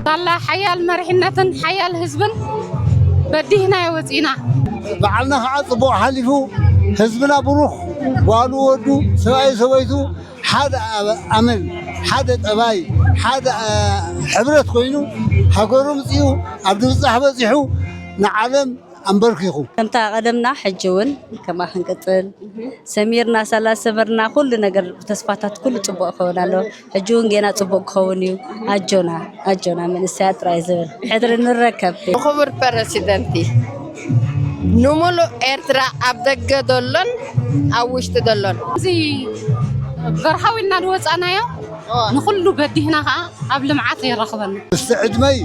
ሳላ ሓያል መሪሕነትን ሓያል ህዝብን በዲህና ወፂና። በዓልና ከዓ ፅቡቕ ሓሊፉ፣ ህዝብና ብሩኽ፣ ጓሉ ወዱ፣ ሰብኣይ ሰበይቱ ሓደ ኣበ-፣ ኣመል፣ ሓደ ጠባይ፣ ሓደ፣ አ፣ ሕብረት ኮይኑ ሃገሩ ምፅኡ፣ ኣብ ድብፃሕ በፂሑ ንዓለም ኣንበርኪኹ። ከምታ ቀደምና ሕጂ እውን ከምኣ ክንቅፅል ሰሚርና፣ ሳላ ሰመርና፣ ኩሉ ነገር ተስፋታት ኩሉ ፅቡቕ ክኸውን ኣሎ። ሕጂ እውን ጌና ፅቡቕ ክኸውን እዩ። ኣጆና፣ ኣጆና መንእሰያት ጥራይ ዝብል ሕድሪ ንረከብ። ክቡር ፕረሲደንቲ፣ ንሙሉእ ኤርትራ ኣብ ደገ ዘሎን ኣብ ውሽጢ ዘሎን፣ እዚ በርሃዊ ኢልና ዝወፃናዮ ንኹሉ በዲህና ከዓ ኣብ ልምዓት የራኽበና። ምስቲ ዕድመይ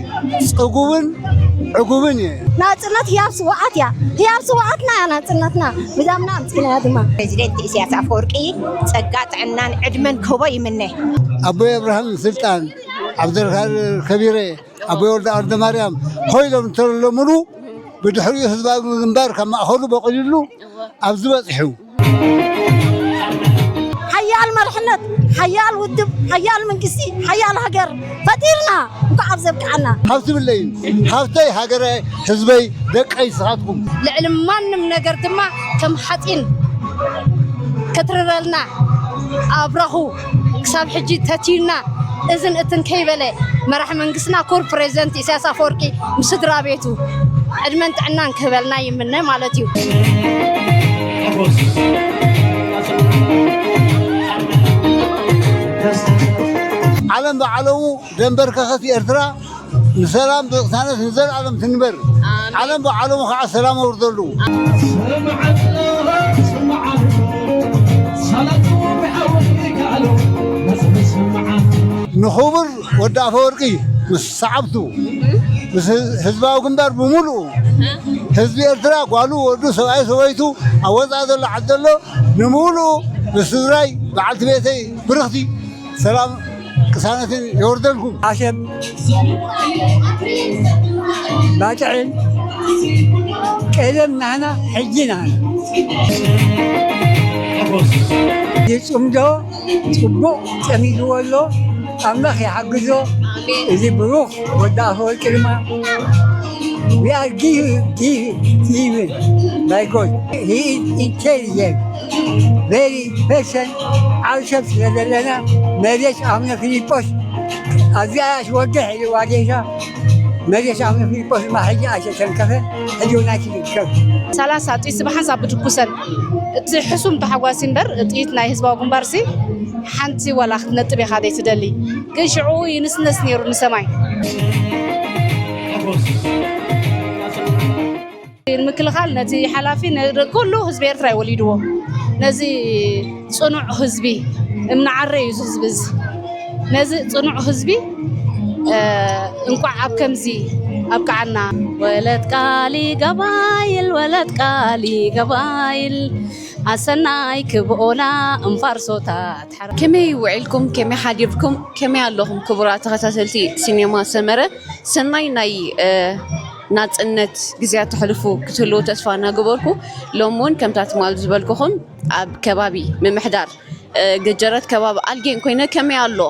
ጽጉብን ዕጉብን እየ። ናጽነት ህያብ ስውኣት እያ። ህያብ ስውኣትና እያ ናጽነትና። ብደምና ኣምጺእናያ ድማ። ፕሬዚደንት ኢሳያስ ኣፈወርቂ ጸጋ ጥዕናን ዕድመን ክህቦ ይምነ። ኣቦይ ኣብርሃም ስልጣን፣ ዓብደልካድር ከቢረ፣ ኣቦይ ወልደ ኣርደ ማርያም ኮይሎም እንተለሙሉ፣ ብድሕሪኡ ህዝባዊ ግንባር ካብ ማእኸሉ በቂሉሉ ኣብዚ በጺሑ። ሓያል መርሕነት፣ ሓያል ውድብ፣ ሓያል መንግስቲ፣ ሓያል ሃገር ፈጢርና እንኳዕ ኣብዚ ኣብቅዓና። ሃብቲ ብለይን፣ ሃብተይ ሃገረ፣ ህዝበይ፣ ደቀይ፣ ንስኻትኩም። ልዕሊ ማንም ነገር ድማ ከም ሓፂን ከትርረልና ኣብራኹ ክሳብ ሕጂ ተቲዩና እዝን እትን ከይበለ መራሒ መንግስትና ክቡር ፕሬዚደንት ኢሳያስ ኣፈወርቂ ምስ ስድራ ቤቱ ዕድመን ጥዕናን ክህበልና ይምነ ማለት እዩ። ዓለም ብዓለሙ ደንበርከኸት ኤርትራ ንሰላም ብቕሳነት ንዘለኣለም ትንበር። ኣሜን። ዓለም ብዓለሙ ከዓ ሰላም ኣውርደሉ። ንኽቡር ወዲ ኣፈወርቂ ምስ ሰዓብቱ፣ ምስ ህዝባዊ ግንባር ብምሉኡ፣ ህዝቢ ኤርትራ፣ ጓሉ፣ ወዱ፣ ሰብኣይ፣ ሰበይቱ፣ ኣብ ወፃኢ ዘሎ ዓዲ ዘሎ፣ ንምሉኡ ንስድራይ፣ በዓልቲ ቤተይ ብርኽቲ፣ ሰላም ቅሳነትን የወርደልኩም። ዓሰብ፣ ባጽዕን፣ ቀደም ናህና፣ ሕጂ ናህና። ዝጽምዶ ጽቡቕ ጸሚድዎ ኣሎ። ኣምላኽ ይሓግዞ። ኣሜን። እዚ ብሩኽ ወዲ ኣፈወርቂ ድማ፣ we are give, give, given by God. He is intelligent, very patient. ዓሰብ ስለ ዘለና፣ መሬት ኣቡነ ፊልጶስ ኣብዚኣ እያ ትወግሕ ኢልዋ ጌታ። መሬት ኣቡነ ፊልጶስ ድማ ሕጂ ኣይተተንከፈ፣ ሕጂ እውን ኣይትንከፍ። ሰላሳ ጥይት ብሓንሳብ ብድኩሰን፣ እቲ ሕሱም ተሓጓሲ እምበር፣ ጥይት ናይ ህዝባዊ ግንባርሲ ሓንቲ ዋላ ክትነጥብ ኢኻ ዘይትደሊ። ግን ሽዑ ይንስነስ ነይሩ ንሰማይ። ንምክልኻል ነቲ ሓላፊ ን-፣ ኩሉ ህዝቢ ኤርትራ እዩ ወሊድዎ። ነዚ ጽኑዕ ህዝቢ እምኒ ዓረ እዩ እዚ ህዝቢ እዚ። ነዚ ጽኑዕ ህዝቢ፣ እ፣ እንቋዕ ኣብ ከምዚ ኣብቅዓና። ወለት ቃል ይገባይል፣ ወለት ቃል ይገባይል፣ ኣሰናይ ክብኦና እንፋርሶታት ሓረ-፣ ከመይ ውዒልኩም? ከመይ ሓዲርኩም? ከመይ ኣለኹም ክቡራት ተኸታተልቲ ሲኔማ ሰመረ? ሰናይ ናይ፣ እ፣ ናጽነት ግዜያት ተሕልፉ ክትህልዉ ተስፋ እናገበርኩ፣ ሎሚ እውን ከምታ ትማል ዝበልኩኹም ኣብ ከባቢ ምምሕዳር፣ እ፣ ገጀረት ከባቢ ኣልጌን ኮይነ ከመይ ኣሎ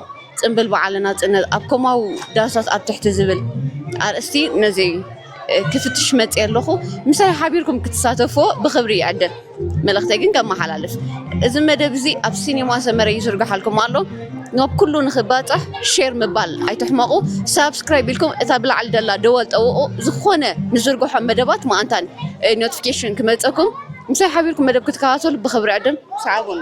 ጽምብል በዓል ናጽነት ኣብ ኮማዊ ዳሳት ኣብ ትሕቲ ዝብል ኣርእስቲ ነዚ፣ እ፣ ክፍትሽ መጽየ ኣለኹ። ምሳይ ሓቢርኩም ክትሳተፍዎ ብኽብሪ ይዕድም። መልእኽተይ ግን ከመሓላልፍ፣ እዚ መደብ እዚ ኣብ ሲኔማ ሰመረ ይዝርግሓልኩም ኣሎ። ናብ ኩሉ ንኽባጻሕ ሼር ምባል ኣይትሕመቑ። ሳብስክራይብ ኢልኩም እታ ብላዕሊ ደላ ደወል ጠውቑ። ዝኾነ ንዝርግሖ መደባት መኣንታን፣ እ፣ ኖቲፊኬሽን ክመጸኩም። ምሳይ ሓቢርኩም መደብ ክትከታተሉ ብኽብሪ ዕድም ሰዓቡን።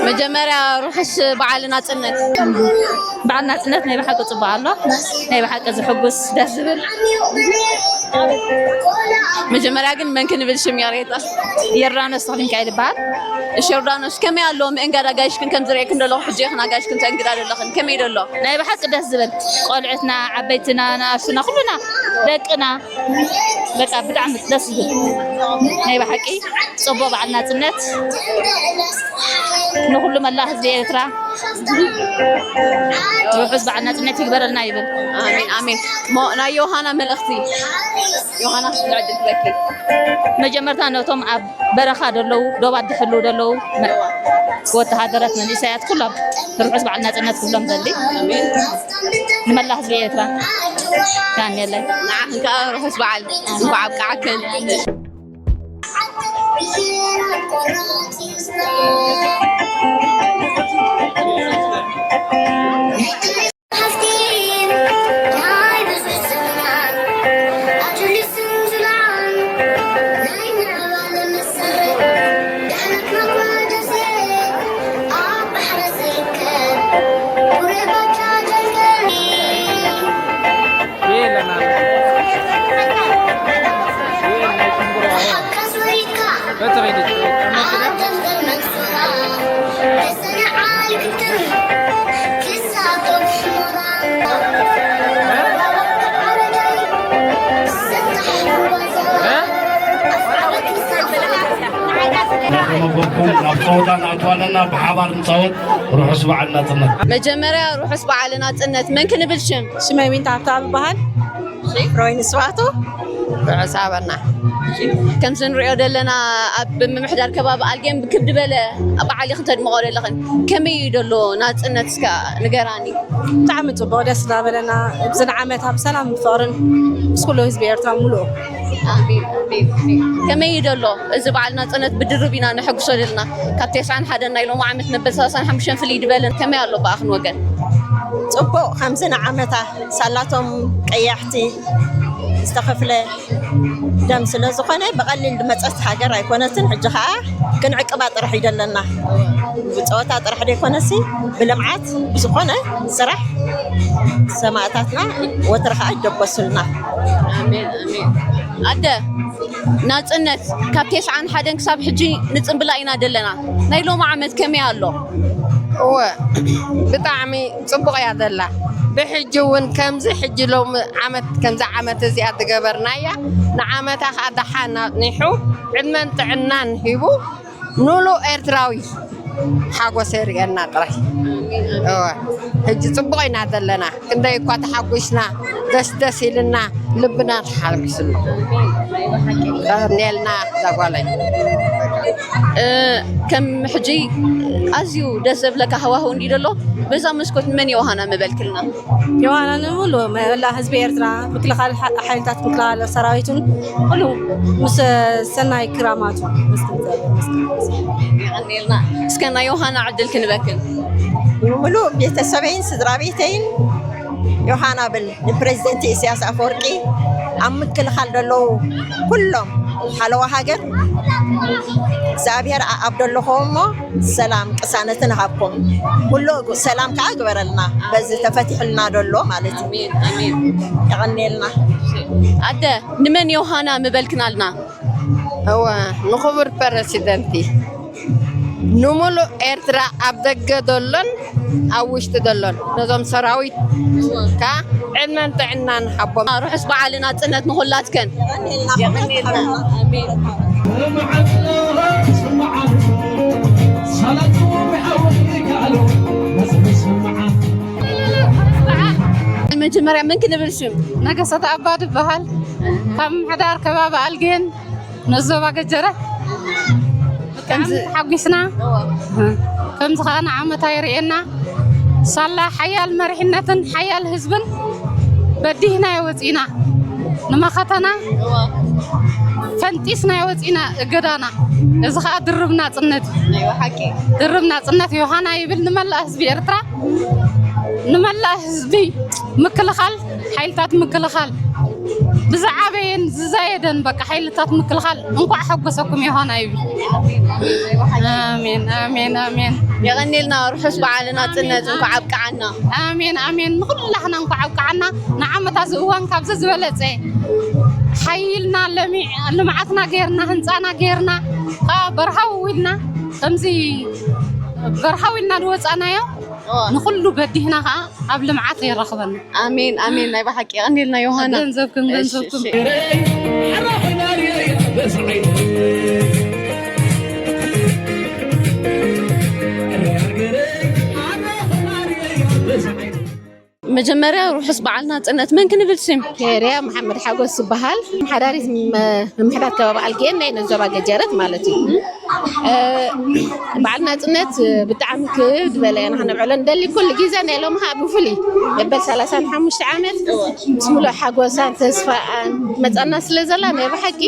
መጀመርያ ሩኽ እሺ፣ በዓል ናጽነት። በዓል ናጽነት ናይ ብሓቂ ጽቡቕ ኣሎ። ናይ ብሓቂ ዝሕጉስ፣ ደስ ዝብል። መጀመርያ ግን መን ክንብል ሽም የሬታ? ዮርዳኖስ ተኽለሚካኤል ይበሃል። እሺ ዮርዳኖስ፣ ከመይ ኣሎ ምእንጋድ ኣጋይሽክን? ከም ዝርእየክን ዘለኹ ሕጂ ኢኽን ኣጋይሽክን ተእንግዳ ዘለኽን፣ ከመይ ደሎ? ናይ ብሓቂ ደስ ዝብል። ቆልዑትና፣ ዓበይትና፣ ንኣሽቱና፣ ኩሉና፣ ደቅና፣ በቃ ብጣዕሚ ደስ ዝብል። ናይ ብሓቂ ጽቡቕ በዓል ናጽነት ንኹሉ መላእ ህዝቢ ኤርትራ። ርሑስ በዓል ናጽነት ይግበረልና ይብል። ኣሜን፣ ኣሜን። ሞ-፣ ናይ ዮሃና መልእኽቲ። ዮሃና፣ ዕድል ክበኪ። መጀመርታ ነቶም ኣብ በረኻ ደለዉ፣ ዶባት ድሕሉ ደለዉ መ-፣ ወተሃደራት፣ መንእሰያት ኩሎም ርሑስ በዓል ናጽነት ክብሎም ዘሊ። ኣሜን። ንመላእ ህዝቢ ኤርትራ። ያኔለይ። ንዓኽን ከኣ ርሑስ በዓል። እንኳዕ ኣብቅዓክን። መጎኩም ናብ ጸወታ ንኣቱ ኣለና፣ ብሓባር ንጻወት። ርሑስ በዓል ናጽነት። መጀመርያ ርሑስ በዓል ናጽነት። መን ክንብል ሽም? ሽመይ ዊንታ ሃብተኣብ ይበሃል። ሮይኒ ስዋቶ። ርሑስ ኣበና። ከምዚ ንሪኦ ዘለና ኣብ ምምሕዳር ከባቢ ኣልጌን ብክብድ በለ በዓል ኢኽን ተድምቖ ዘለኽን። ከመይ እዩ ደሎ ናጽነት እስከ ንገራኒ? ብጣዕሚ ጽቡቕ፣ ደስ እናበለና፣ እዚ ንዓመታ ብሰላም ብፍቕርን ምስ ኩሉ ህዝቢ ኤርትራ ሙሉእ። ኣሜን፣ ኣሜን፣ ኣሜን። ከመይ እዩ ደሎ እዚ በዓል ናጽነት? ብድርብ ኢና ነሐጉሶ ዘለና። ካብ ተስዓን ሓደን ናይ ሎሚ ዓመት መበል ሰላሳን ሓሙሽተን ፍልይ ድበልን። ከመይ ኣሎ ብኣኽን ወገን? ጽቡቕ፣ ከምዚ ንዓመታ ሳላቶም ቀያሕቲ ዝተኸፍለ ደም ስለ ዝኾነ ብቐሊል ዝመጸት ሃገር ኣይኮነትን። ሕጂ ኸኣ ክንዕቅባ ጥራሕ እዩ ደለና። ብጸወታ ጥራሕ ዘይኮነሲ ብልምዓት ብዝኾነ ስራሕ ሰማእታትና ወትሩ ኸኣ ይደበሱልና። ኣሜን፣ ኣሜን። ኣደ፣ ናጽነት ካብ ተስዓን ሓደን ክሳብ ሕጂ ንጽምብላ ኢና ደለና። ናይ ሎሚ ዓመት ከመይ ኣሎ? እወ፣ ብጣዕሚ ጽቡቕ እያ ዘላ። ብሕጂ እውን ከምዚ ሕጂ ሎሚ ዓመት፣ ከምዚ ዓመት እዚኣ ዝገበርናያ፣ ንዓመታ ኸኣ ደሓን ኣጽኒሑ፣ ዕድመን ጥዕናን ሂቡ፣ ምሉእ ኤርትራዊ ሓጎስ የርእየና ጥራይ። እወ፣ ሕጂ ጽቡቕ ኢና ዘለና። ክንደይ እኳ ተሓጒስና፣ ደስ ደስ ኢልና፣ ልብና ተሓጒስሉ። ቀርኔልና እዛ ጓለይ። እ፣ ከም ሕጂ ኣዝዩ ደስ ዘብለካ ሃዋህው እንድዩ ዘሎ፣ በዛ መስኮት መን ዮሃና ምበልክልና? ዮሃና ንምሉእ መላእ ህዝቢ ኤርትራ፣ ምክልኻል ሓ-፣ ሓይልታት ምክልኻል ሰራዊትን ኩሉ ምስ ሰናይ ክራማቱ። የቐንየልና። እስከ ናይ ዮሃና ዕድል ክንበክን። ንምሉእ ቤተሰበይን ስድራ ቤተይን ዮሃና ብል። ንፕሬዚደንት ኢሳያስ ኣፈወርቂ፣ ኣብ ምክልኻል ዘለዉ ኩሎም ሓለዋ ሃገር እግዚኣብሔር ኣብ ደለኹዎ እሞ ሰላም ቅሳነትን ሃብኩም። ኩሉ ሰላም ከዓ ግበረልና፣ በዚ ተፈቲሕልና ደሎ ማለት እዩ። ኣሜን፣ ኣሜን። የቐንየልና። ኣደ፣ ንመን ዮሃና ምበልክናልና? እወ፣ ንኽቡር ፕረሲደንቲ፣ ንምሉእ ኤርትራ ኣብ ደገ ዘሎን ኣብ ውሽጢ ዘሎን፣ ነዞም ሰራዊት ከኣ ዕድመን ጥዕናን ሃቦም። ርሑስ በዓል ናጽነት ንኹላትከን። መጀመርያ መን ክንብል ሽም? ነገሰት ኣባድ ይበሃል። ካብ ምሕዳር ከባቢ ኣልጌን ንዞባ ገጀረ። ከምዚ ከምዚ ተሓጒስና፣ እወ። ከምዚ ከኣ ንዓመታ የርእየና። ሳላ ሓያል መሪሕነትን ሓያል ህዝብን በዲህናዮ ወጺእና። ንመኸተና እወ። ፈንጢስናዮ ወጺእና እገዳና። እዚ ከኣ ድርብ ናጽነት እዩ። ናይ ብሓቂ። ድርብ ናጽነት ዮሃና ይብል ንመላእ ህዝቢ ኤርትራ፣ ንመላእ ህዝቢ ምክልኻል፣ ሓይልታት ምክልኻል ብዝዓበየን ዝዛየደን በቃ ሓይልታት ምክልኻል እንኳዕ ሓጎሰኩም ዮሃና ይብል። ኣሜን፣ ኣሜን፣ ኣሜን። የቐኔልና። ርሑስ በዓል ናጽነት እንኳዕ ኣብቅዓና። ኣሜን ኣሜን። ንኹላህና እንኳዕ ኣብቅዓና። ንዓመታ እዚ እዋን ካብዚ ዝበለጸ ሓይልና ለሚዕ ልምዓትና ገይርና፣ ህንፃና ገይርና፣ ከዓ በርሃው ኢልና ከምዚ በርሃው ኢልና ዝወፃናዮ ንኹሉ በዲህና ከዓ ኣብ ልምዓት የራኽበና። ኣሜን ኣሜን። ናይ ብሓቂ የቐኔልና ዮሃና። ገንዘብኩም ገንዘብኩም። መጀመርያ ርሑስ በዓል ናጽነት። መን ክንብል ስም? ኬርያ መሓመድ ሓጎስ ዝበሃል፣ ሓዳሪት ምምሕዳር ከባቢ ኣልጌን ናይ ነዞባ ገጀረት ማለት እዩ። በዓል ናጽነት ብጣዕሚ ክብ ዝበለ ኢና ክነብዕሎ ንደሊ። ኩሉ ግዜ ናይ ሎሚ ከዓ ብፍሉይ መበል ሰላሳን ሓሙሽተ ዓመት ምስ ሙሉእ ሓጎሳን ተስፋኣን መጻና ስለ ዘላ ናይ ብሓቂ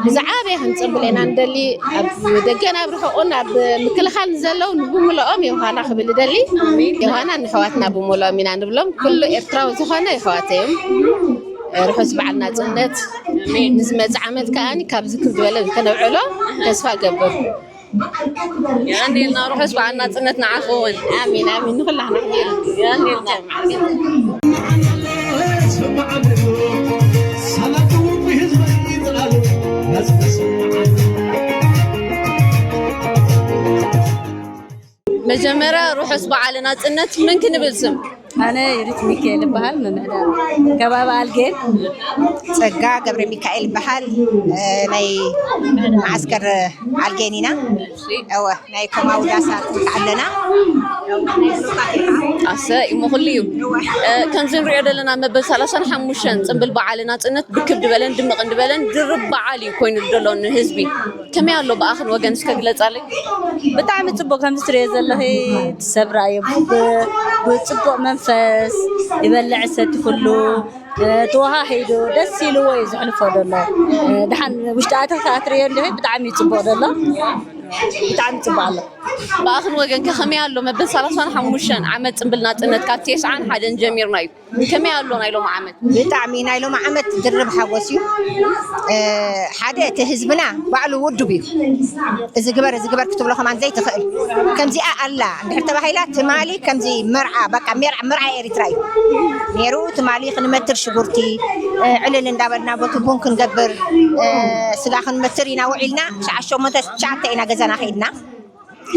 ብዝዓበየ ክንጽንብል ኢና ንደሊ። ኣብ ደገን ኣብ ርሑቕን ኣብ ምክልኻል ንዘለዉ ንብምልኦም ዮሃና ክብል እደሊ። ዮሃና ንሕዋትና ብምልኦም ኢና ንብሎም። ኩሉ ኤርትራዊ ዝኾነ የሕዋተይ እዮም። ርሑስ በዓል ናጽነት። ንዝመጽእ ዓመት ከኣ ካብዚ ክብ ዝበለ ከነብዕሎ ተስፋ እገብር። የቐንየልና። ርሑስ በዓል ናጽነት ንዓኹም እውን። ኣሜን ኣሜን። ንኹላህና ኣሜን። የቐንየልና። መጀመርያ ርሑስ በዓል ናጽነት። መን ክንብል ስም? ኣነ ዩዲት ሚካኤል እበሃል፣ ምምሕዳር ከባቢ ኣልጌን። ጸጋ ገብረ ሚካኤል እበሃል፣ ናይ መዓስከር ኣልጌን ኢና። እወ፣ ናይ ኮማውዳሳት ኣለና። ኣሰ፣ እሞ ኩሉ እዩ። ከምዚ ንሪኦ ዘለና መበል ሰላሳን ሓሙሽተን ጽምብል በዓል ናጽነት ብክብ ዝበለን ድምቕ ዝበለን ድርብ በዓል እዩ ኮይኑ ዘሎ ንህዝቢ። ከመይ ኣሎ ብኣኽን ወገን እስከ ግለጻለይ? ብጣዕሚ ጽቡቕ፣ ከምዚ ትሪኦ ዘለኺ ሰብ ርኣዮ ብ-፣ ብጽቡቕ መንፈስ ይበልዕ ሰቲ ኩሉ፣ እ፣ ተወሃሂዱ ደስ ኢልዎ እዩ ዘሕልፎ ዘሎ። እ፣ ደሓን ውሽጢ ኣተኺ ከኣ ትሪኦ እንዲኺ ብጣዕሚ እዩ ጽቡቕ ዘሎ። ብጣዕሚ ጽቡቕ ኣሎ። ብኣኽን ወገን ከ ከመይ ኣሎ መበል ሰላሳን ሓሙሽተን ዓመት ጽምብል ናጽነት ካብ ተስዓን ሓደን ጀሚርና እዩ። ከመይ ኣሎ ናይ ሎሚ ዓመት? ብጣዕሚ ናይ ሎሚ ዓመት ድርብ ሓጎስ እዩ። እ፣ ሓደ እቲ ህዝብና ባዕሉ ውዱብ እዩ። እዚ ግበር፣ እዚ ግበር ክትብሎ ከማን ዘይትኽእል። ከምዚኣ ኣላ እንድሕር ተባሂላ ትማሊ ከምዚ መርዓ፣ በቃ ሜርዓ፣ መርዓ ኤሪትራ እዩ ነይሩ። ትማሊ ክንመትር ሽጉርቲ፣ እ፣ ዕልል እንዳበልና በቲ ቡን ክንገብር፣ እ፣ ስጋ ክንመትር ኢና ውዒልና። ሸዓ ሸሞንተ ትሽዓተ ኢና ገዛና ከይድና።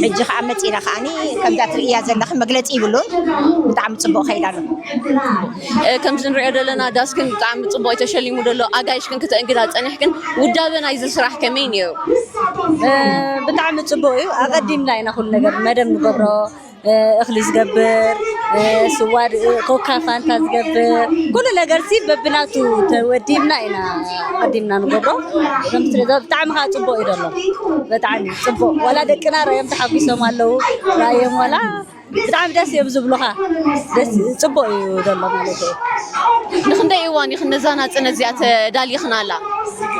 ሕጂ ከኣ መጺና ከኣኒ ከምዛ ትርእያ ዘለኺ መግለጺ ይብሉን። ብጣዕሚ ጽቡቕ ከይዳ ኣሎ። እ፣ ከምዚ ንሪኦ ዘለና ዳስክን ብጣዕሚ ጽቡቕ እዩ ተሸሊሙ ዘሎ። ኣጋይሽክን ክተእንግዳ ጸኒሕክን፣ ውዳበ ናይዚ ስራሕ ከመይ ነይሩ? እ፣ ብጣዕሚ ጽቡቕ እዩ። ኣቐዲምና ኢና ኩሉ ነገር መደብ ንገብሮ። እ፣ እኽሊ ዝገብር፣ እ፣ ስዋ ድ-፣ ኮካ ፋንታ ዝገብር፣ ኩሉ ነገርሲ በብናቱ ተወዲብና ኢና ኣቐዲምና ንገብሮ። ከምዚ ትሪኦ ብጣዕሚ ከዓ ጽቡቕ እዩ ዘሎ። ብጣዕሚ ጽቡቕ። ዋላ ደቅና ራእዮም ተሓጒሶም ኣለዉ። ራእዮም ዋላ ብጣዕሚ ደስ እዮም ዝብሉኻ። ደስ፣ ጽቡቕ እዩ ዘሎ ማለት እዩ። ንኽንደይ እዋን ኢኽን ነዛ ናጽነት እዚኣ ተዳሊኽናላ?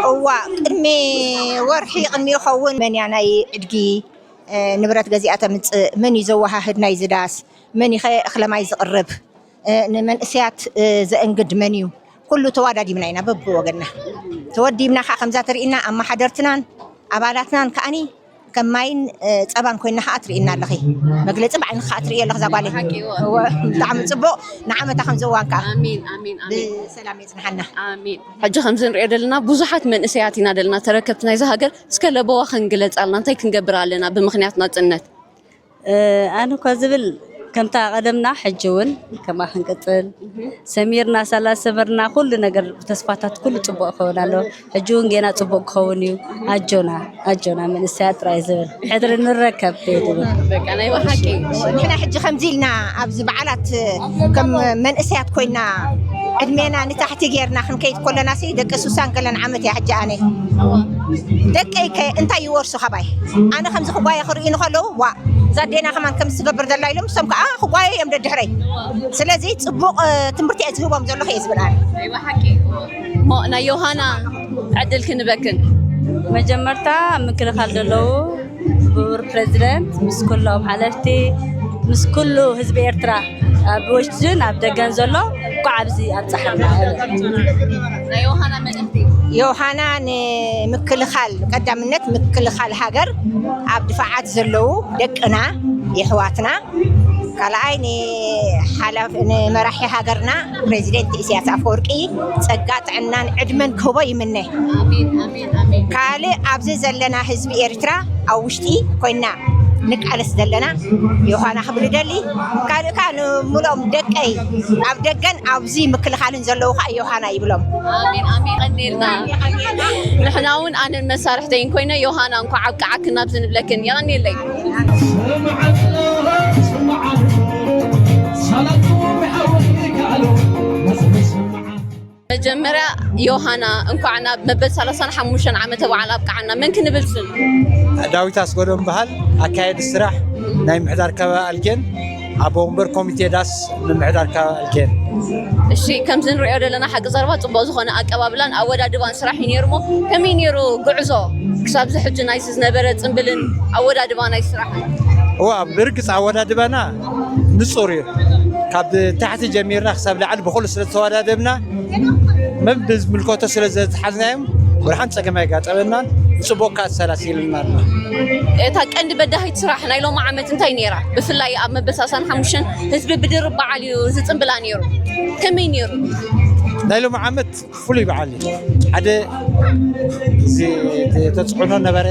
እዋ፣ ቅድሚ ወርሒ ቅድሚ ይኸውን መን እያ ናይ ዕድጊ፣ እ፣ ንብረት ገዚኣ ተምጽእ፣ መን እዩ ዘወሃህድ ናይዚ ዳስ፣ መን ይኸ እኽለ ማይ ዝቕርብ፣ እ፣ ንመንእሰያት፣ እ፣ ዘእንግድ መን እዩ? ኩሉ ተዋዳዲብና ኢና በብወገንና። ተወዲብና ከኣ ከምዛ ትርኢና ኣመሓደርትናን ኣባላትናን ከኣኒ ከም ማይን፣ እ፣ ጸባን ኮይና ከኣ ትርኢና ኣለኺ። መግለጺ ብዓይንኺ ከኣ ትርእዮ ኣለኺ እዛ ጓለይ። ሓቂ እዩ። እወ፣ ብጣዕሚ ጽቡቕ። ንዓመታ ከምዚ እዋን ከኣ ኣሜን፣ ኣሜን፣ ኣሜን። ብሰላም የጽንሓና። ኣሜን። ሕጂ ከምዚ ንሪኦ ዘለና ብዙሓት መንእሰያት ኢና ዘለና ተረከብቲ ናይዚ ሃገር። እስከ ለበዋ ክንግለጻልና እንታይ ክንገብር ኣለና ብምኽንያት ናጽነት? እ፣ ኣነ እኳ ዝብል ከምታ ቀደምና ሕጂ እውን ከምኣ ክንቅጽል ሰሚርና ሳላ ሰመርና ኩሉ ነገር ተስፋታት ኩሉ ጽቡቕ ክኸውን ኣሎ። ሕጂ እውን ጌና ጽቡቕ ክኸውን እዩ። ኣጆና፣ ኣጆና መንእሰያት ጥራይ ዝብል። ሕድሪ ንረከብ እዩ ዝብል። በቃ ናይ ብሓቂ። ንሕና ሕጂ ከምዚ ኢልና ኣብዚ በዓላት ከም መንእሰያት ኮይና ዕድሜና ንታሕቲ ጌርና ክንከይድ ከለና ሲ ደቂ ሱሳን ገለን ዓመት እያ ሕጂ ኣነ። ደቀይ ከ እንታይ ይወርሱ ካባይ? ኣነ ከምዚ ክጓየ ክርእዩ ንኸለዉ፣ ዋ፣ እዛ ኣዴና ከማን ከምዚ ትገብር ዘላ ኢሎም፣ እሶም ከኣ ክጓየ እዮም ደድሕረይ። ስለዚ ጽቡቕ፣ እ፣ ትምህርቲ እየ ዝህቦም ዘለኹ እየ ዝብል ኣነ። ናይ ብሓቂ። እሞ ናይ ዮሃና ዕድል ክንበክን። መጀመርታ ኣብ ምክልኻል ዘለዉ ክቡር ፕረዚደንት ምስ ኩሎም ሓለፍቲ፣ ምስ ኩሉ ህዝቢ ኤርትራ ኣብ ውሽጥን ኣብ ደገን ዘሎ እንኳዕ ኣብዚ ኣብፀሐና። ናይ ዮሃና መልእኽቲ። ዮሃና ንምክልኻል፣ ቀዳምነት ምክልኻል ሃገር፣ ኣብ ድፋዓት ዘለዉ ደቅና፣ የሕዋትና፣ ካልኣይ ንሓላፍ-፣ ንመራሒ ሃገርና ፕሬዚደንት ኢሳያስ ኣፈወርቂ ጸጋ፣ ጥዕናን ዕድመን ክህቦ ይምነ። ኣሜን፣ ኣሜን፣ ኣሜን። ካልእ ኣብዚ ዘለና ህዝቢ ኤርትራ፣ ኣብ ውሽጢ ኮይና ንቃለስ ዘለና ዮሃና ክብል ደሊ። ካልእ ከኣ ንምሉኦም ደቀይ ኣብ ደገን ኣብዚ ምክልኻልን ዘለዉ ከኣ ዮሃና ይብሎም። ኣሜን፣ ኣሜን። ቀኒልና። ንሕና እውን ኣነን መሳርሕተይን ኮይነ ዮሃና እንኳዕ ኣብቅዓኪ ናብ ዝንብለክን። የቐኒየለይ። መጀመርያ ዮሃና እንኳዕ ናብ መበል ሰላሳን ሓሙሽተን ዓመተ በዓል ኣብቅዓና። መን ክንብል ስም? ዳዊት ኣስገዶም በሃል፣ ኣካየዲ ስራሕ ናይ ምሕዳር ከባቢ ኣልጌን፣ ኣቦ ወንበር ኮሚቴ ዳስ ምምሕዳር ከባቢ ኣልጌን። እሺ፣ ከምዚ ንሪኦ ዘለና ሓቂ ዘረባ ጽቡቕ ዝኾነ ኣቀባብላን ኣወዳድባን ስራሕ እዩ ነይሩ እሞ፣ ከመይ ነይሩ ጉዕዞ ክሳብ እዚ ሕጂ ናይዚ ዝነበረ ጽምብልን ኣወዳድባ ናይ ስራሕ? እዋ፣ ብርግጽ ኣወዳድባና ንጹር እዩ። ካብ ታሕቲ ጀሚርና ክሳብ ላዕሊ ብኹሉ ስለ ዝተወዳደብና፣ መን ብዝምልከቶ ስለ ዘተሓዝናዮም፣ ወላ ሓንቲ ጸገም ኣይጋጠመናን። ጽቡቕ ከኣ ተሰላሲልና ኣሎ። እታ ቀንዲ በዳሂት ስራሕ ናይ ሎሚ ዓመት እንታይ ነይራ? ብፍላይ ኣብ መበል ሰላሳን ሓሙሽተን ህዝቢ ብድርብ በዓል እዩ ዝጽምብላ ነይሩ። ከመይ ነይሩ? ናይ ሎሚ ዓመት ፍሉይ በዓል እዩ። ሓደ እዚ ተጽዕኖ ነበረ፣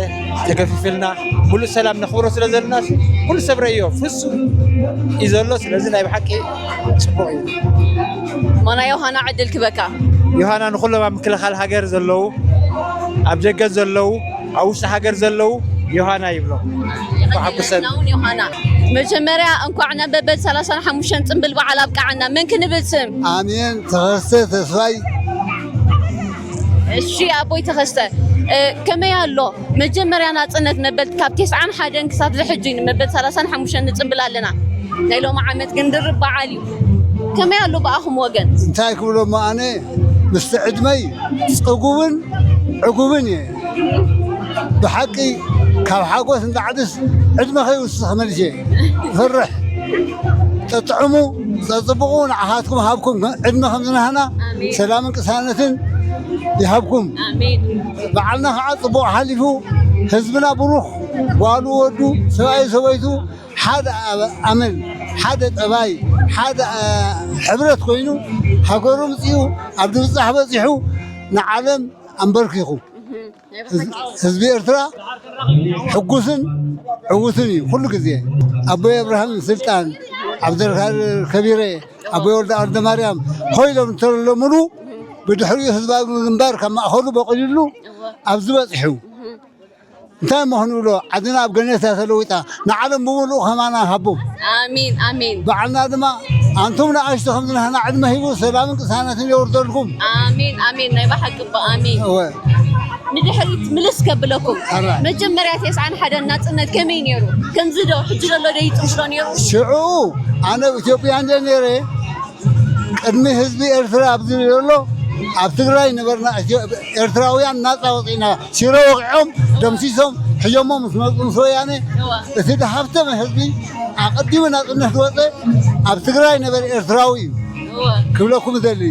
ተገፊፍልና፣ ሙሉእ ሰላም ነኽብሮ ስለ ዘለና፣ ኩሉ ሰብ ረእዮ፣ ፍጹም እዩ ዘሎ። ስለዚ ናይ ብሓቂ ጽቡቕ እዩ። ማና ዮሃና ዕድል ክበካ። ዮሃና ንኹሎም ኣብ ምክልኻል ሃገር ዘለዉ፣ ኣብ ደገ ዘለዉ፣ ኣብ ውሽጢ ሃገር ዘለዉ ዮሃና ይብሎም። ተሓጉሰን። ንሕና እውን ዮሃና። መጀመርያ እንኳዕ ናብ መበል ሰላሳን ሓሙሽተን ጽምብል በዓል ኣብቅዓና። መን ክንብል ስም? ኣሜን ተኸስተ ተስፋይ። እሺ ኣቦይ ተኸስተ፣ እ፣ ከመይ ኣሎ መጀመርያ ናጽነት መበል ካብ ተስዓን ሓደን ክሳብ ዝሕጂ ንመበል ሰላሳን ሓሙሽተን ንጽምብል ኣለና። ናይ ሎሚ ዓመት ግን ድርብ በዓል እዩ። ከመይ ኣሎ ብኣኹም ወገን? እንታይ ክብሎ እሞ ኣነ ምስቲ ዕድመይ ጽጉብን ዕጉብን እየ። ብሓቂ ካብ ሓጎስ እንዳዕድስ ዕድመ ከይውስኽ መልሼ እፈርሕ። ጠጥዕሙ፣ ጸጽብቑ፣ ንዓኻትኩም ሃብኩም ዕድመ ከም ዝናህና ኣሜን። ሰላምን ቅሳነትን ይሃብኩም። ኣሜን። በዓልና ከዓ ጽቡቕ ሓሊፉ፣ ህዝብና ብሩኽ፣ ጓሉ ወዱ፣ ሰብኣይ ሰበይቱ፣ ሓደ ኣበ-፣ ኣመል፣ ሓደ ጠባይ፣ ሓደ፣ አ፣ ሕብረት ኮይኑ፣ ሃገሩ ምጽኡ፣ ኣብ ድብጻሕ በጺሑ፣ ንዓለም ኣንበርኪኹ። ህዝ-፣ ህዝቢ ኤርትራ ሕጉስን ዕዉትን እዩ ኩሉ ግዜ። ኣቦይ ኣብርሃም ስልጣን፣ ዓብደልካድር ከቢረ፣ ኣቦይ ወልደ ኣርደ ማርያም ኮይሎም እንተለሙሉ፣ ብድሕሪኡ ህዝባዊ ግንባር ካብ ማእኸሉ በቂሉሉ ኣብዚ በጺሑ። እንታይ እሞ ክንብሎ፣ ዓድና ኣብ ገነት እያ ተለዊጣ፣ ንዓለም ብምሉኡ ከማና ሃቦም። ኣሜን፣ ኣሜን። በዓልና ድማ ኣንቱም ንኣሽቱ ከም ዝናህና ዕድመ ሂቡ ሰላምን ቅሳነትን የውርደልኩም። ኣሜን፣ ኣሜን። ናይ ብሓቂ እባ ኣሜን። እወ። ንድሕሪት ምልስ ከብለኩም። ኣራይ። መጀመርያ ተስዓን ሓደን ናጽነት ከመይ ነይሩ? ከምዚ ዶ፣ ሕጂ ዘሎ ዶ ይጽምዶ ነይሩ? ሽዑ ኣነ ኣብ ኢትዮጵያ እንደ ነይረ፣ ቅድሚ ህዝቢ ኤርትራ ኣብዚ ዘሎ ኣብ ትግራይ ነበርና። ኢትዮ-፣ ኤርትራውያን ናጻ ወጺእና። ሽረ ወቂዖም ደምሲሶም ሕዮሞ ምስ መጹ ምስ ወያነ፣ እዋ። እቲ ድሃብተመ ህዝቢ ኣቐዲሙ ናጽነት ዝወጸ ኣብ ትግራይ ነበረ ኤርትራዊ እዩ እዋ። ክብለኩም እደሊ።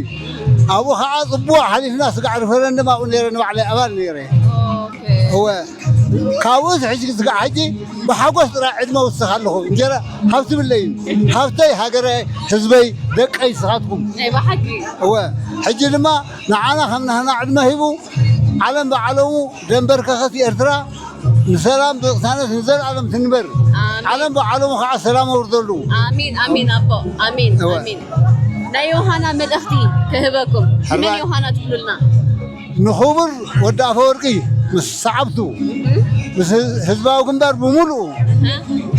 ኣብኡ ኸዓ ጽቡቕ ሓሊፍና ስጋዕ ሪፈረንደም ኣብኡ ነይረ፣ ንባዕለይ ኣባል ነይረ። ኦኬ። እወ። ካብኡ ሕጂ ስጋዕ ሕጂ ብሓጎስ ጥራይ ዕድመ ውስኽ ኣለኹ። እንጀራ ሃብቲ ብለይን። ሃብተይ ሃገረይ፣ ህዝበይ፣ ደቀይ፣ ንስኻትኩም። ናይ ብሓቂ። እወ። ሕጂ ድማ ንዓና ከም ናህና ዕድመ ሂቡ፣ ዓለም ብዓለሙ ደንበርከኸት ኤርትራ ንሰላም ብቕሳነት ንዘለኣለም ትንበር። ኣሜን። ዓለም ብዓለሙ ከዓ ሰላም ኣውርደሉ። ኣሜን፣ ኣሜን ኣቦ። ኣሜን፣ እወ። ኣሜን። ናይ ዮሃና መልእኽቲ ክህበኩም። ሕራይ። መን ዮሃና ትብሉልና? ንኽቡር ወዲ ኣፈወርቂ ምስ ሰዓብቱ፣ ምስ ህዝባዊ ግንባር ብምሉኡ፣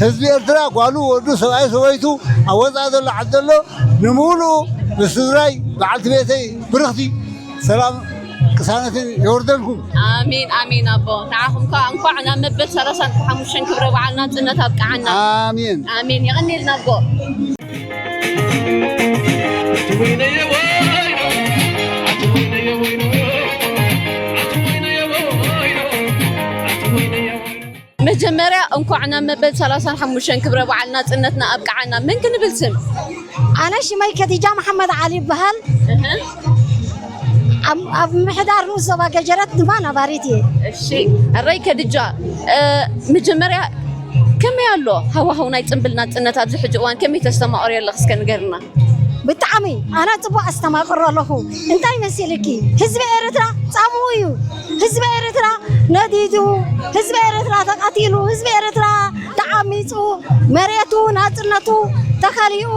ህዝቢ ኤርትራ፣ ጓሉ፣ ወዱ፣ ሰብኣይ፣ ሰበይቱ፣ ኣብ ወጻኢ ዘሎ ዓዲ ዘሎ፣ ንምሉኡ ምስ ስድራይ፣ በዓልቲ ቤተይ ብርኽቲ፣ ሰላም ቅሳነትን የውርደልኩም። ኣሜን፣ ኣሜን ኣቦ። ንዓኹም ከኣ እንኳዕ ናብ መበል ሰላሳን ሓሙሽተን ክብረ በዓል ናጽነት ኣብቅዓና። ኣሜን። ኣሜን። የቐንየልና ኣቦ። መጀመርያ እንኳዕ ናብ መበል ሰላሳን ሓሙሽተን ክብረ በዓል ናጽነትና ኣብቅዓና። መን ክንብል ስም? ኣነ ሽመይ ከዲጃ መሓመድ ዓሊ ይበሃል። ኣብ ምሕዳር ንኡስ ዞባ ገጀረት ድማ ነባሪት እየ። እሺ፣ ኣረይ ከድጃ፣ መጀመርያ ከመይ ኣሎ ሃዋህው ናይ ፅምብል ናፅነት ኣብዚ ሕጂ እዋን ከመይ ተስተማቕርዮ ኣለኽ እስከ ንገርና። ብጣዕሚ ኣነ ፅቡቅ ኣስተማቅሮ ኣለኹ። እንታይ መሲልኪ? ህዝቢ ኤርትራ ፃምኡ እዩ። ህዝቢ ኤርትራ ነዲዱ፣ ህዝቢ ኤርትራ ተቐቲሉ፣ ህዝቢ ኤርትራ ተዓሚፁ፣ መሬቱ ናፅነቱ ተኸሊኡ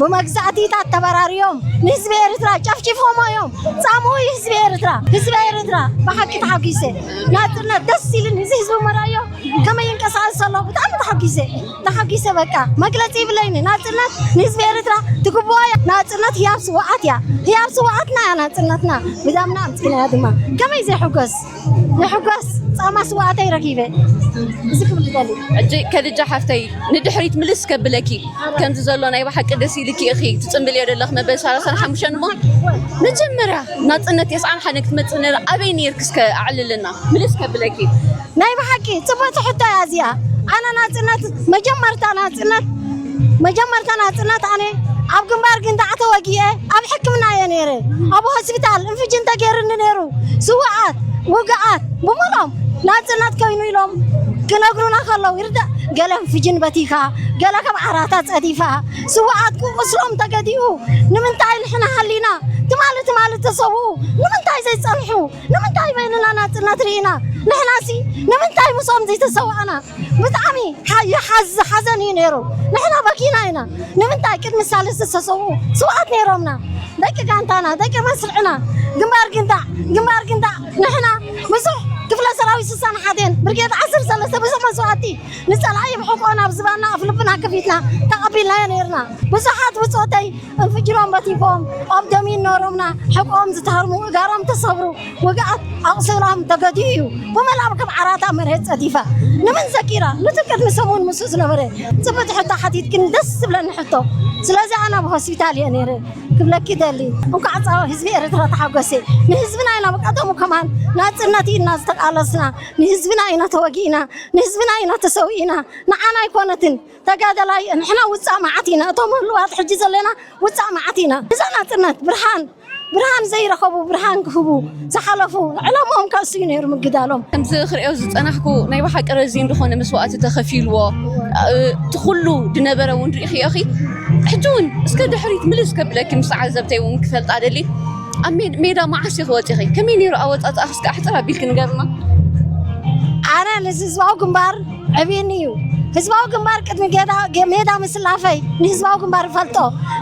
ብመግዛእቲታት ተበራርዮም ንህዝቢ ኤርትራ ጨፍጭፎሞ እዮም። ፃምኡ እዩ ህዝቢ ኤርትራ። ህዝቢ ኤርትራ ብሓቂ ተሓጒሰ ናፅነት ደስ ኢልን እዚ ህዝቢ መራዮ ከመይ ይንቀሳቐስ ዘሎ ብጣዕሚ ተሓጒሰ። ተሓጒሰ በቃ መግለፂ ይብለይኒ። ናፅነት ንህዝቢ ኤርትራ ትግብኦ እያ። ናፅነት ህያብ ስውኣት እያ። ህያብ ስውኣትና እያ ናፅነትና። ብዳምና ኣምፂእናያ ድማ ከመይ ዘይሕጎስ ይሕጎስ ፃማ ስውኣተይ ረኪበ። እዚ ክብል ደሊ። ሕጂ ከድጃ ሓፍተይ ንድሕሪት ምልስ ከብለኪ ከምዚ ዘሎ ናይ ብሓቂ ደስ ኢልኪ ኢኺ ትፅምብልዮ ዘለኽ መበል ሰላሳን ሓሙሽተን እሞ መጀመርያ ናፅነት የስዓን ሓደ ክትመፅእ ነይሩ ኣበይ ነይርኪ እስከ ኣዕልልና ምልስ ከብለኪ። ናይ ብሓቂ ፅቡቅ ትሕቶ እያ እዚኣ። ኣነ ናፅነት መጀመርታ ናፅነት መጀመርታ ናፅነት ኣነ ኣብ ግንባር ግንዳዕ ተወጊኤ ኣብ ሕክምና እየ ነይረ። ኣብ ሆስፒታል እንፍጅን ተገይሩኒ ነይሩ። ስውኣት ውግኣት ብምሎም ናፅነት ኮይኑ ኢሎም ክነግሩና ከለዉ ይርዳእ። ገለ እንፍጅን በቲኻ፣ ገለ ካብ ዓራታ ፀዲፋ፣ ስውኣት ቁስሎም ተገዲኡ ንምንታይ ንሕና ሃሊና ትማሊ ትማሊ ተሰውኡ ንምንታይ ዘይፀንሑ? ንምንታይ በይንና ናፅነት ርኢና? ንሕናሲ ንምንታይ ምስኦም ዘይተሰዋእና? ብጣዕሚ ሓ- ይሓዝ ሓዘን እዩ ነይሩ። ንሕና በኪና ኢና። ንምንታይ ቅድሚ ሳልስቲ ዝተሰውኡ ስውኣት ነይሮምና። ደቂ ጋንታና፣ ደቂ መስርዕና፣ ግንባር ግንዳዕ፣ ግንባር ግንዳዕ ንሕና ብዙሕ ክፍለ ሰራዊት ስሳን ሓደን ብርጌድ ዓሰርተ ሰለስተ ብዙሕ መስዋእቲ ንፀላኢ ብሕቆና ኣብ ዝባና ኣፍልብና ከፊትና ተቐቢልናዮ ነይርና። ብዙሓት ብፆተይ እንፍጅሮም በቲፎም ኣብ ደሚን ነሮምና ሕቆም ዝተሃርሙ እጋሮም ተሰብሩ ውግኣት ኣቑስሎም ተገዲኡ እዩ። ብመላብ ከም ዓራታ መሬት ፀዲፋ ንምን ዘኪራ ንቲ ቅድሚ ሰሙን ምስ ዝነበረ ፅብት ሕቶ ሓቲትክን ደስ ዝብለኒ ሕቶ። ስለዚ ኣነ ኣብ ሆስፒታል እየ ነይረ ክብለኪ ደሊ። እንኳዕ ፃ ህዝቢ ኤርትራ ተሓጎሰ። ንህዝብና ኢና ብቀደሙ ከማን ናፅነት ኢልና ዝተቃለስና፣ ንህዝብና ኢና ተወጊእና፣ ንህዝብና ኢና ተሰዊእና። ንዓና ኣይኮነትን ተጋደላይ ንሕና ውፃእ መዓት ኢና። እቶም ህልዋት ሕጂ ዘለና ውፃእ መዓት ኢና። እዛ ናፅነት ብርሃን ብርሃን ዘይረኸቡ ብርሃን ክህቡ ዝሓለፉ ዕላምኦም ከእሱ እዩ ነይሩ ምግዳሎም። ከምዚ ክርእዮ ዝፀናሕኩ ናይ ብሓቂ ረዚን ዝኾነ መስዋእቲ ተኸፊልዎ እቲ ኩሉ ድነበረ እውን ርኢኽዮ ኢኺ። ሕጂ እውን እስከ ድሕሪት ምልስ ከብለኪ ምስ ተዓዘብተይ እውን ክፈልጣ ደሊ ኣብ ሜዳ መዓስ ኢኺ ወፂኺ ከመይ ነይሩ ኣወፃፅኣኺ እስከ ኣሕፅር ኣቢልኪ ንገርና። ኣነ ንህዝባዊ ግንባር ዕብይኒ እዩ። ህዝባዊ ግንባር ቅድሚ ሜዳ ምስላፈይ ንህዝባዊ ግንባር ይፈልጦ።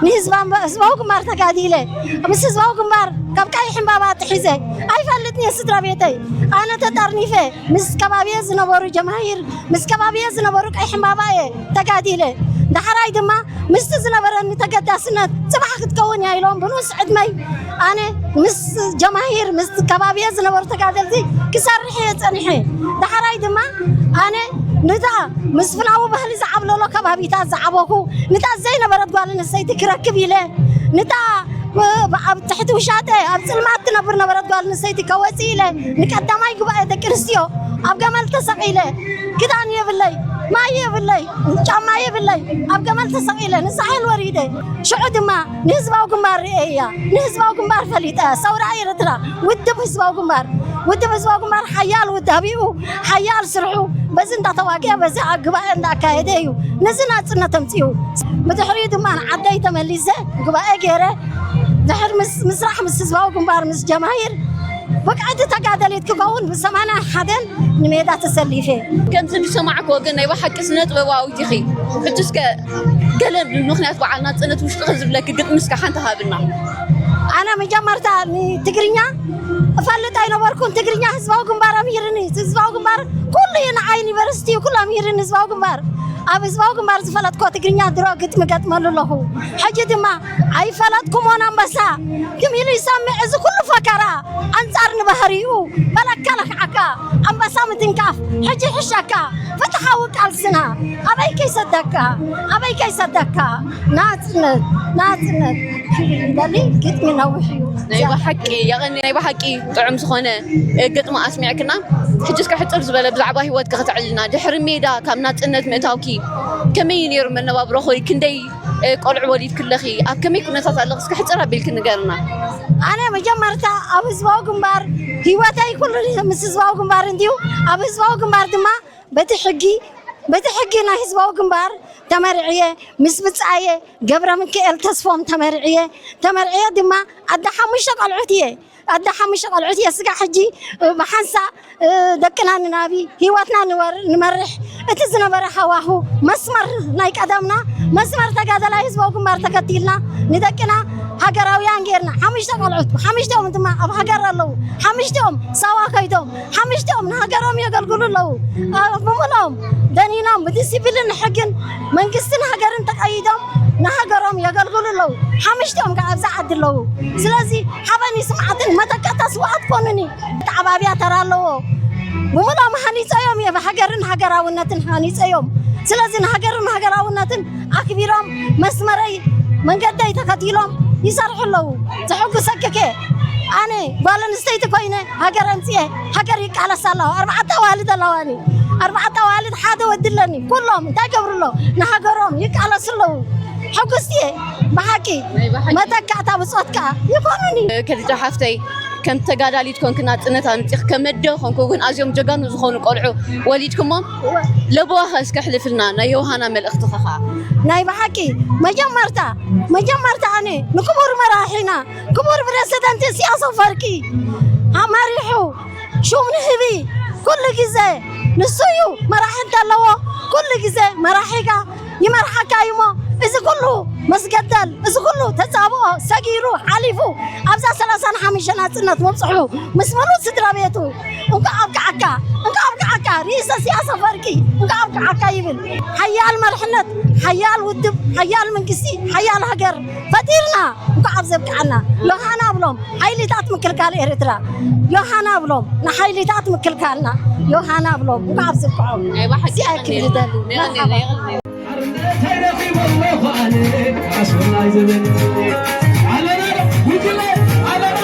ንህዝባዊ ግንባር ተጋዲለ ምስ ህዝባዊ ግንባር ካብ ቀይሕ ዕምባባ ኣትሒዘ ኣይፈልጥን እየ ስድራ ቤተይ። ኣነ ተጠርኒፈ ምስ ከባቢየ ዝነበሩ ጀማሂር ምስ ከባቢየ ዝነበሩ ቀይሕ ዕምባባ እየ ተጋዲለ። ዳሕራይ ድማ ምስቲ ዝነበረኒ ተገዳስነት ፅባሕ ክትከውን እያ ኢሎም ብንኡስ ዕድመይ ኣነ ምስ ጀማሂር ምስ ከባቢየ ዝነበሩ ተጋደልቲ ክሰርሕ እየ ፀኒሐ። ዳሕራይ ድማ ኣነ ንታ ምስ ፍናዊ ባህሊ ዝዓብለሎ ከባቢታት ዝዓበኹ ንታ ዘይነበረት ጓል ኣንስተይቲ ክረክብ ኢለ ንታ ኣብ ትሕቲ ውሻጠ ኣብ ፅልማት ትነብር ነበረት ጓል ኣንስተይቲ ከወፅእ ኢለ ንቀዳማይ ጉባኤ ደቂ ኣንስትዮ ኣብ ገመል ተሰቒለ ክዳን የብለይ፣ ማይ የብለይ፣ ጫማ የብለይ፣ ኣብ ገመል ተሰቒለ ንሳሕል ወሪደ። ሽዑ ድማ ንህዝባዊ ግንባር ርእየ እያ፣ ንህዝባዊ ግንባር ፈሊጠ፣ ሰውራ ኤርትራ፣ ውድብ ህዝባዊ ግንባር፣ ውድብ ህዝባዊ ግንባር ሓያል ውዳቢኡ፣ ሓያል ስርሑ በዚ እንዳተዋግአ በዚ ጉባኤ እንዳኣካየደ እዩ ነዚ ናጽነት ኣምጺኡ። ብድሕሪኡ ድማ ንዓደይ ተመሊሰ ጉባኤ ገይረ ድሕሪ ምስ- ምስራሕ ምስ ህዝባዊ ግንባር ምስ ጀማሂር ብቕዕቲ ተጋደሊት ክኸውን ብሰማንያ ሓደን ንሜዳ ተሰሊፈ። ከምዚ ዝሰማዕክዎ ግን ናይ ብሓቂ ስነ ጥበባዊት ኢኺ። ሕጂ እስከ ገለ ብምኽንያት በዓል ናጽነት ውሽጥኺ ዝብለኪ ግጥሚ እስከ ሓንቲ ሃብና። ኣነ መጀመርታ ንትግርኛ እፈልጥ ኣይነበርኩን። ትግርኛ ህዝባዊ ግንባር ኣምሂርኒ። ህዝባዊ ግንባር ኩሉ እዩ ንዓይ ዩኒቨርሲቲ እዩ ኩሉ ኣምሂርኒ ህዝባዊ ግንባር። ኣብ ህዝባዊ ግንባር ዝፈለጥኮ ትግርኛ ድሮ ግጥሚ ገጥመሉ ኣለኹ። ሕጂ ድማ ኣይፈለጥኩሞን ኣንበሳ ትም ኢሉ ይሰምዕ እዚ ኩሉ ፈከራ ኣንጻር ንባህሪኡ በለካ ለክዓካ ኣንበሳ ምትንካፍ ሕጂ ይሕሸካ ፍትሓዊ ቃልስና ኣበይ ከይሰደካ ኣበይ ከይሰደካ ናጽነት ናጽነት ክብል ይደሊ ግጥሚ ነዊሕ እዩ ናይ ብሓቂ የቐኒ ናይ ብሓቂ ጥዑም ዝኾነ ግጥሚ ኣስሚዕክና ሕጂ እስከ ሕፅር ዝበለ ብዛዕባ ህይወትኪ ከተዕልና ድሕሪ ሜዳ ካብ ናፅነት ምእታውኪ ከመይ እዩ ነይሩ መነባብሮኺ ክንደይ እ፣ ቆልዑ ወሊድኪ ኣለኺ፣ ኣብ ከመይ ኩነታት ኣለኺ? እስኪ ሕጽር ኣቢልኪ ንገርና። ኣነ መጀመርታ ኣብ ህዝባዊ ግንባር ህይወተይ ኩሉ ምስ ህዝባዊ ግንባር እንድዩ። ኣብ ህዝባዊ ግንባር ድማ በቲ ሕጊ፣ በቲ ሕጊ ናይ ህዝባዊ ግንባር ተመርዕየ፣ ምስ ብጻየ ገብረ ሚካኤል ተስፎም ተመርዕየ። ተመርዕየ ድማ ኣደ ሓሙሽተ ቆልዑት እየ። ኣደ ሓሙሽተ ቆልዑት እየ። ስጋዕ ሕጂ፣ እ፣ ብሓንሳእ፣ እ፣ ደቅና ንናቢ፣ ህይወትና ንወር-፣ ንመርሕ። እቲ ዝነበረ ሃዋሁ መስመር ናይ ቀደምና፣ መስመር ተጋደላይ ህዝባዊ ግንባር ተከቲልና ንደቅና ሃገራውያን ጌርና፣ ሓሙሽተ ቆልዑት፣ ሓሙሽቲኦም ድማ ኣብ ሃገር ኣለዉ። ሓሙሽቲኦም ሳዋ ከይዶም፣ ሓሙሽቲኦም ንሃገሮም የገልግሉ ኣለዉ። እ፣ ብምልኦም ደኒኖም ብዲሲፕሊን ሕግን መንግስትን ሃገርን ተቀይዶም ንሃገሮም የገልግሉ ኣለዉ። ሓሙሽቲኦም ከዓ ኣብዛ ዓዲ ኣለዉ። ስለዚ ሓበን ይስማዓትን መተካእታ ስውኣት ኮኑኒ። ኣተዓባብያ ተራ ኣለዎ። ብምሎም ሃኒፀዮም እዮም፣ ሃገርን ሃገራውነትን ሃኒፀዮም። ስለዚ ንሃገርን ሃገራውነትን ኣክቢሮም መስመረይ መንገደይ ተኸቲሎም ይሰርሑ ኣለዉ። ዘሐጉሰክከ ኣነ ጓል ኣንስተይቲ ኮይነ ሃገር ኣምፅኤ ሃገር ይቃለስ ኣለዋ። ኣርባዕተ ኣዋልድ ኣለዋኒ። ኣርባዕተ ኣዋልድ ሓደ ወዲ ኣለኒ። ኩሎም እንታይ ገብሩ ኣለዉ? ንሃገሮም ይቃለሱ ኣለዉ። ሕጉስቲ እየ ብሓቂ። ናይ ብሓቂ። መተካእታ ብጾት ከኣ ይኾኑኒ። ከዲጃ ሓፍተይ፣ ከም ተጋዳሊት ኮንክ ናጽነት ኣምጺኽ፣ ከም ኣደ ኮንክ እውን ኣዝዮም ጀጋኑ ዝኾኑ ቆልዑ ወሊድክሞም። እወ። ለበዋኸ እስከ ኣሕልፍልና ናይ ዮሃና መልእኽትኻ ኸኣ። ናይ ብሓቂ መጀመርታ፣ መጀመርታ ኣነ ንክቡር መራሒና ክቡር ፕረሲደንት ኢሳያስ ኣፈወርቂ ኣመሪሑ ሹም ንህቢ ኩሉ ግዜ ንሱ እዩ መራሒ እንተለዎ ኩሉ ግዜ መራሒጋ ይመርሓካ እዩ እሞ፣ እዚ ኩሉ መስገደል፣ እዚ ኩሉ ተጻብኦ ሰጊሩ ሓሊፉ ኣብዛ ሰላሳን ሓሙሽተ ናጽነት መብጽሑ ምስ መሉእ ስድራ ቤቱ እንኳዕ ኣብቅዓካ፣ እንኳዕ ኣብቅዓካ ርእሰ ሲያስ ኣፈወርቂ እንኳዕ ኣብቅዓካ ይብል። ሓያል መርሕነት፣ ሓያል ውድብ፣ ሓያል መንግስቲ፣ ሓያል ሃገር ፈጢርና እንኳዕ ኣብዚ ኣብቅዓና። ዮሃና ኣብሎም ሓይልታት ምክልካል ኤርትራ፣ ዮሃና ኣብሎም ንሓይልታት ምክልካልና፣ ዮሃና ኣብሎም እንኳዕ ኣብዚ ኣብቅዖም። ናይ ብሓቂ እዚኣ ክብል ይደሊ። የቐንየልና፣ መርሓባ። የቐንየልና። ሓርነት ኣይረኺበ ኣለኹ ኣነ፣ ካስወላይ ዘበን። ኣለና፣ ጉጅለ፣ ኣለና።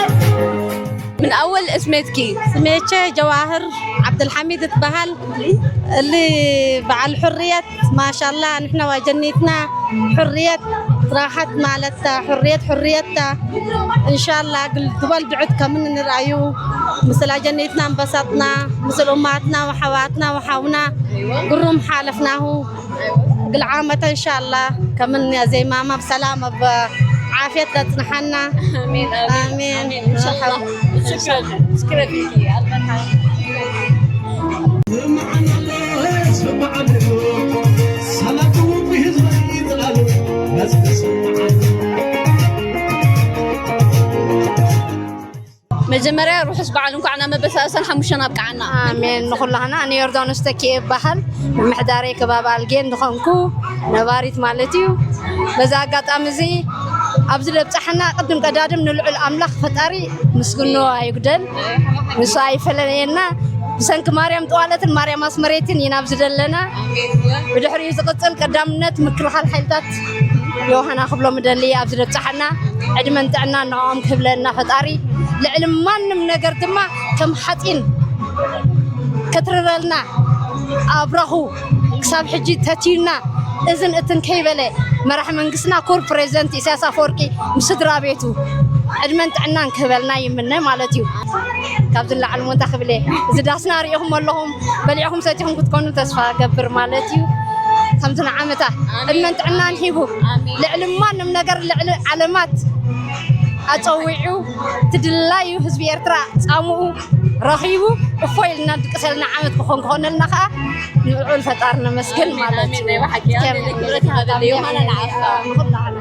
من أول اسمتكي؟ ስሜቼ ጀዋህር ዓብደልሓሚድ እትበሃል። እሊ በዓል ሕርየት ማሻላ ንሕና ዋጀኒትና ሕርየት ራሓት ማለታ ሕርየት ሕርየታ እንሻላ ግል ዝበል ድዑት ከምን ንርኣዩ ምስላ ጀኒትና እንበሳጥና ምስል እማትና ወሓዋትና ወሓውና ግሩም ሓለፍናሁ። ግል ዓመተ እንሻላ ከምን ዘይማማ ብሰላም ኣብ ዓፍየት ለጽንሓና። ኣሜን፣ ኣሜን፣ ኣሜን። ኣሜን። እንሻላ። ሽክረን፣ ሽክረን ፊኪ። ኣልመንሃ። መጀመርያ ርሑስ በዓል እንኳዕ ናብ መበል ሰላሳን ሓሙሽተን ኣብቅዓና። ኣሜን። ንኹላህና። ኣነ ዮርዳኖስ ተኪኤ እበሃል። ምምሕዳረይ ከባቢ ኣልጌን ዝኾንኩ ነባሪት ማለት እዩ። በዚ ኣጋጣሚ እዚ ኣብዚ ለብጻሕና ቅድም ቀዳድም ንልዑል ኣምላኽ ፈጣሪ ምስግኖ ኣይጉደል። ንሱ ኣይፈለየና። ብሰንኪ ማርያም ጠዋለትን ማርያም ኣስመሬትን ኢና ኣብዚ ዘለና። ብድሕሪኡ ዝቕጽል ቀዳምነት ምክልኻል ሓይልታት ዮሃና ክብሎም እደሊ ኣብዚ ለብጻሓና ዕድመን ጥዕናን ንዕኦም ክህብለና ፈጣሪ። ልዕሊ ማንም ነገር ድማ ከም ሓጺን ከትርረልና ኣብራኹ ክሳብ ሕጂ ተትዩና እዝን እትን ከይበለ መራሒ መንግስትና ክቡር ፕሬዚደንት ኢሳያስ ኣፈወርቂ ምስ ስድራ ቤቱ ዕድመን ጥዕናን ክህበልና ይምነ ማለት እዩ። ካብዚ ንላዕሊ ሞ እንታይ ክብል እየ? እዚ ዳስና ሪኢኹም ኣለኹም፣ በሊዕኹም ሰቲኹም ክትኮኑ ተስፋ ገብር ማለት እዩ። ከምዚ ንዓመታ ኣሜን። ዕድመን ጥዕናን ሂቡ ኣሜን። ልዕሊ ማንም ነገር ልዕሊ ዓለማት ኣጸዊዑ ትድላዩ ህዝቢ ኤርትራ ጻምኡ ረኺቡ እፎ ኢልና ድቅሰልና ዓመት ክኾን ክኾነልና ከዓ ንልዑል ፈጣሪ ነመስግን ኣሜን፣ ማለት ኣሜን። እዩ። ናይ ብሓቂ ኣሜን። ክብረት ይሃበለይ። ዮሃና ንዓኻ። ንኹላህና።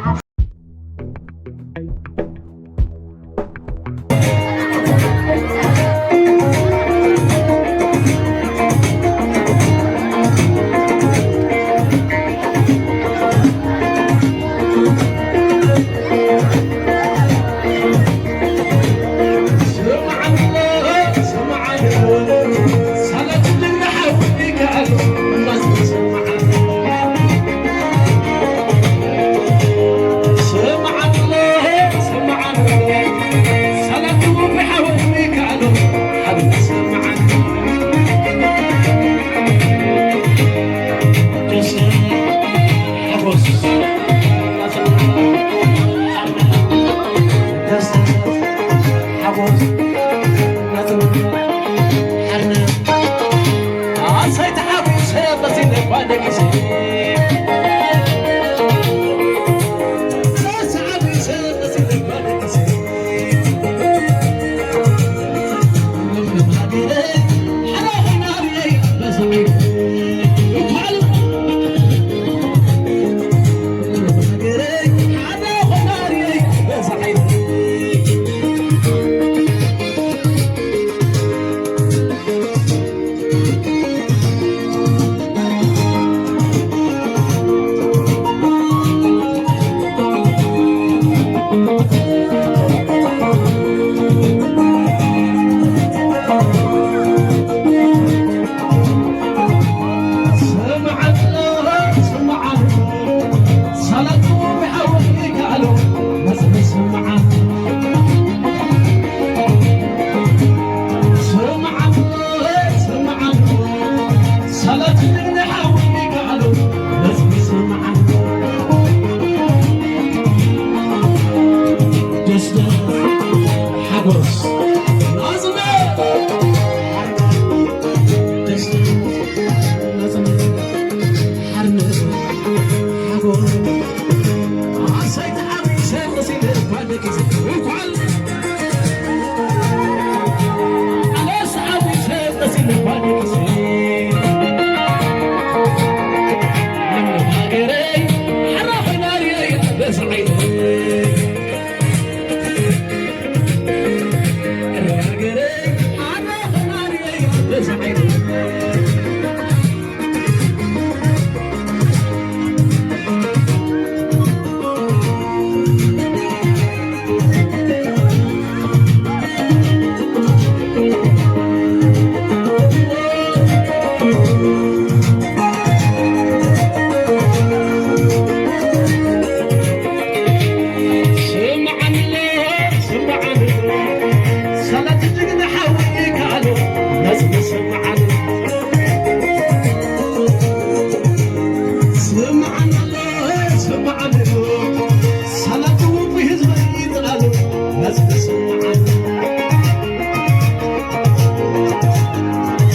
ሓጎስ ናጽነት፣ ደስታ፣ ናጽነት፣ ሓርነት፣ ሓጎስ። ኣሰይ ተሓጒሰ መሲለ እኳ ደቂሰ፣ እንኳን ኣነስ ተሓጒሰ መሲለ እኳ ደቂሰ። ለምለም ሃገረይ ሓራ ኮይና ርእየያ በዚ ዓይነይ። ስምዓኒ፣ ስምዓኒ፣ ሳላ እቲ ጅግና ሓወይ ይከኣሎ፣ ነዚ ስምዓኒ። ስምዓኒ ኣሎ፣ ስምዓኒ ኣሎ፣ ሳላ እቲ ውፉይ ህዝበይ ይከኣሎ፣ ነዚ ስምዓኒ።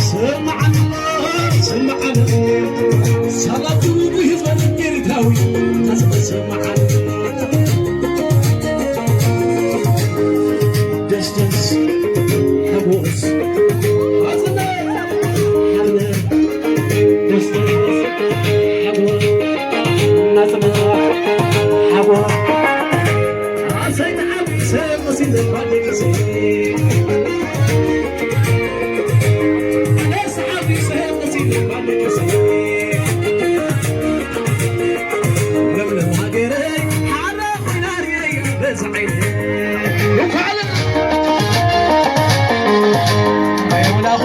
ስምዓኒ፣ ስምዓኒ፣ ሳላ እቲ ውፉይ ህዝበይ ኤርትራዊ፣ ነዚ ስምዓኒ። ደስደስ፣ ሓጎስ፣ ናጽነት፣ ሓርነት፣ ደስደስ፣ ሓጎስ፣ ናጽነት፣ ሓጎስ። ኣሰይ ተሓጒሰ መሲለ እኳ ደቂሰ። ኣነስ ተሓጒሰ መሲለ እኳ ደቂሰ። ለምለም ሃገረይ ሓራ ኮይና ርእየያ በዚ ዓይነይ። እንኳዕ ናይ ኣምላኹ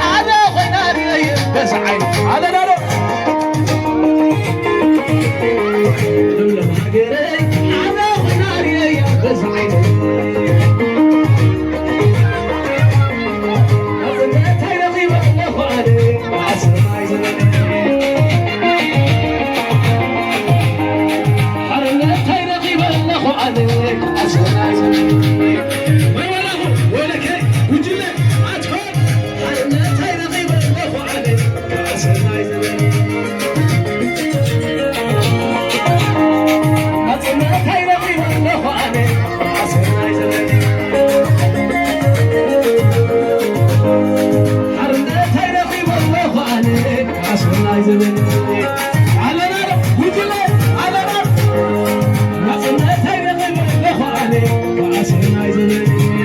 ሓደ ኮይና ርእየ በዚ ዓይኒ። ኣለና ዶ? ለምለም ሃገረይ ሓደ ኮይና ርእየ በዚ ዓይኒ። ናጽነተይ ረኺበ ኣለኹ ኣነ ብዓሰርናይ ዘመን። ሓርነተይ ረኺበ ኣለኹ ኣነ ብዓሰርናይ ዘመን። መን በላኹ ወለከ ጉጅለ ኣትፋ ሓርነተይ ረኺበ ኣለኹ ኣነ ብዓሰርናይ ዘመን። ናጽነተይ ረኺበ ኣለኹ ኣነ ብዓሰርናይ ዘመን። ሓርነተይ ረኺበ ኣለኹ ኣነ ብዓሰርናይ ዘመን። ኣለና ዶ ጉጅለ ኣለና። ናጽነተይ ረኺበ ኣለኹ ኣነ ብዓሰርናይ ዘመን።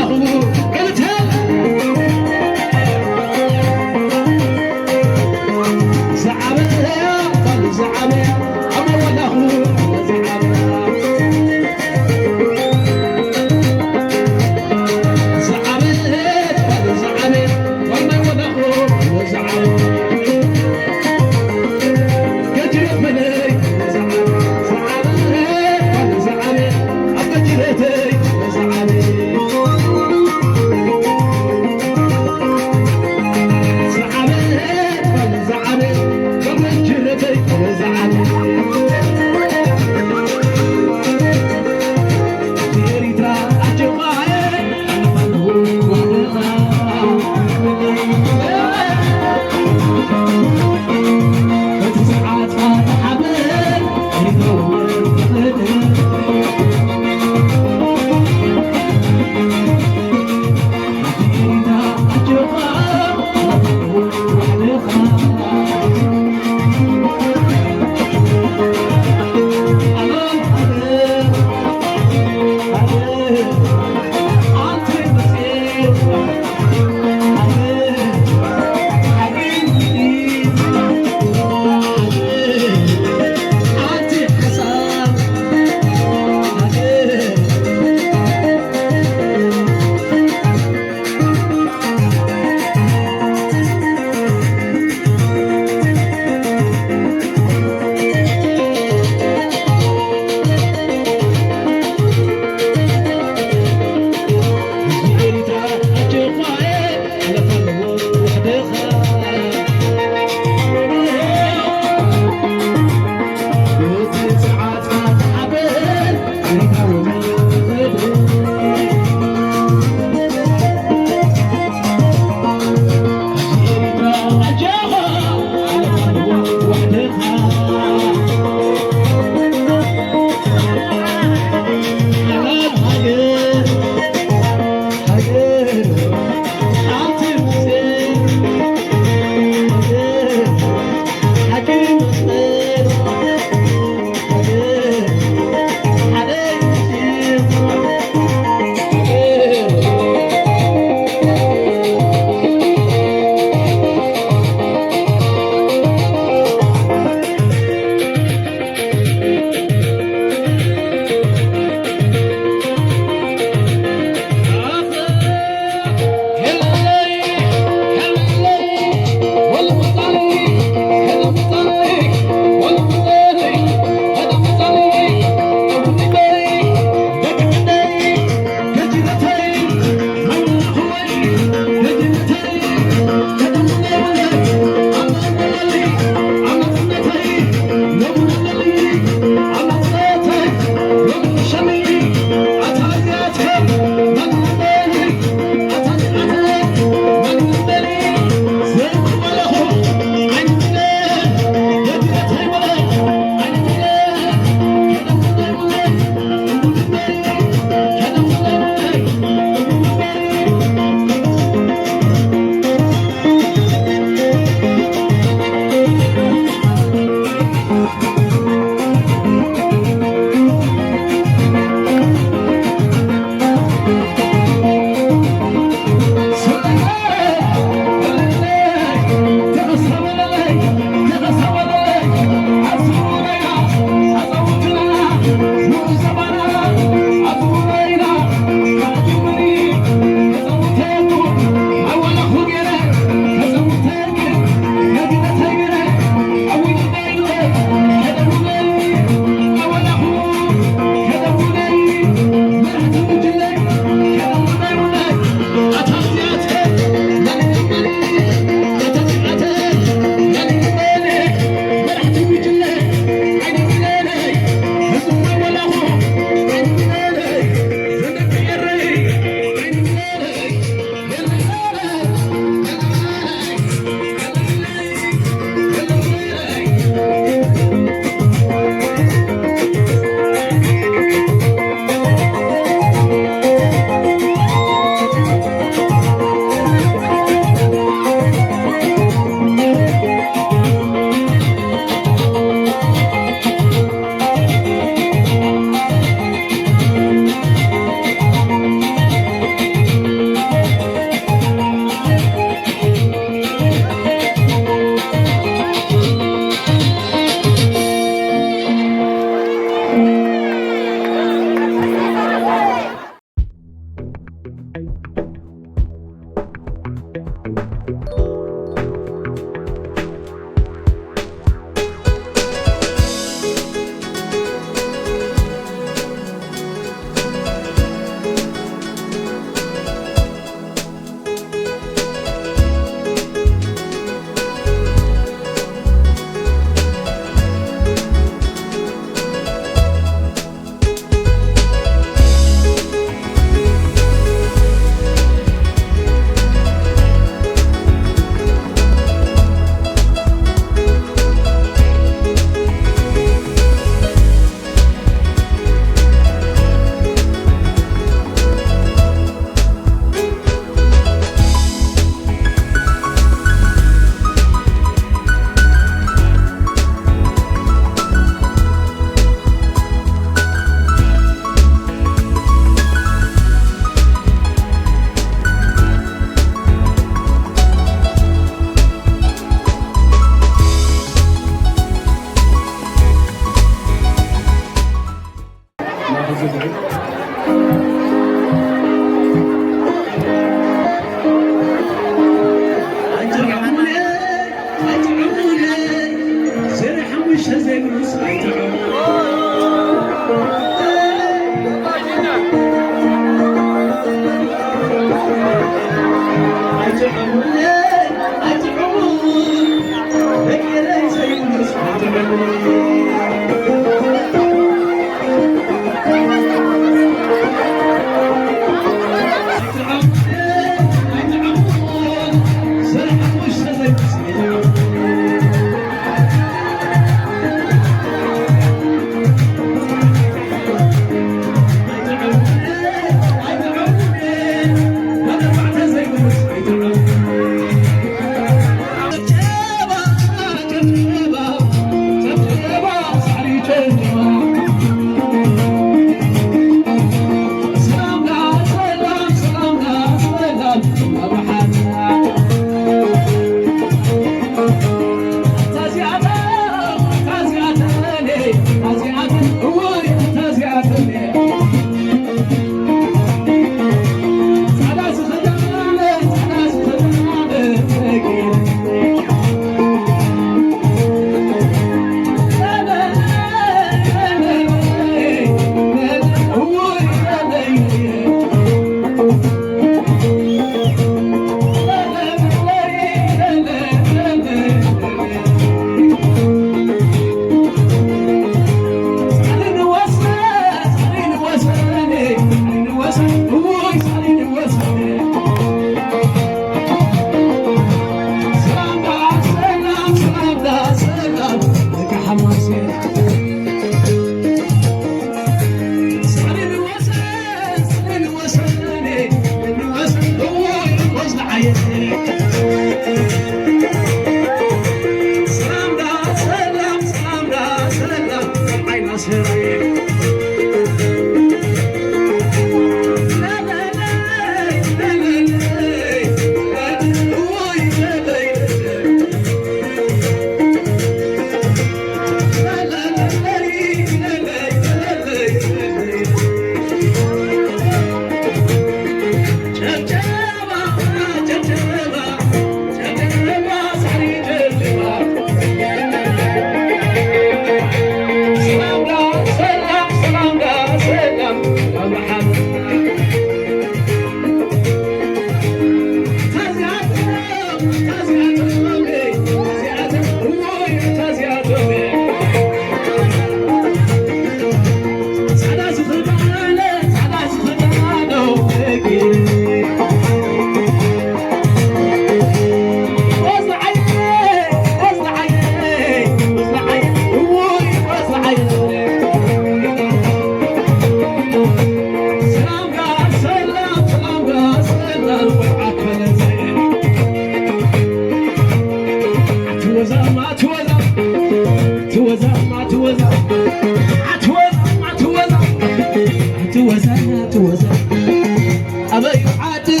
ኣበይ ዓድኻ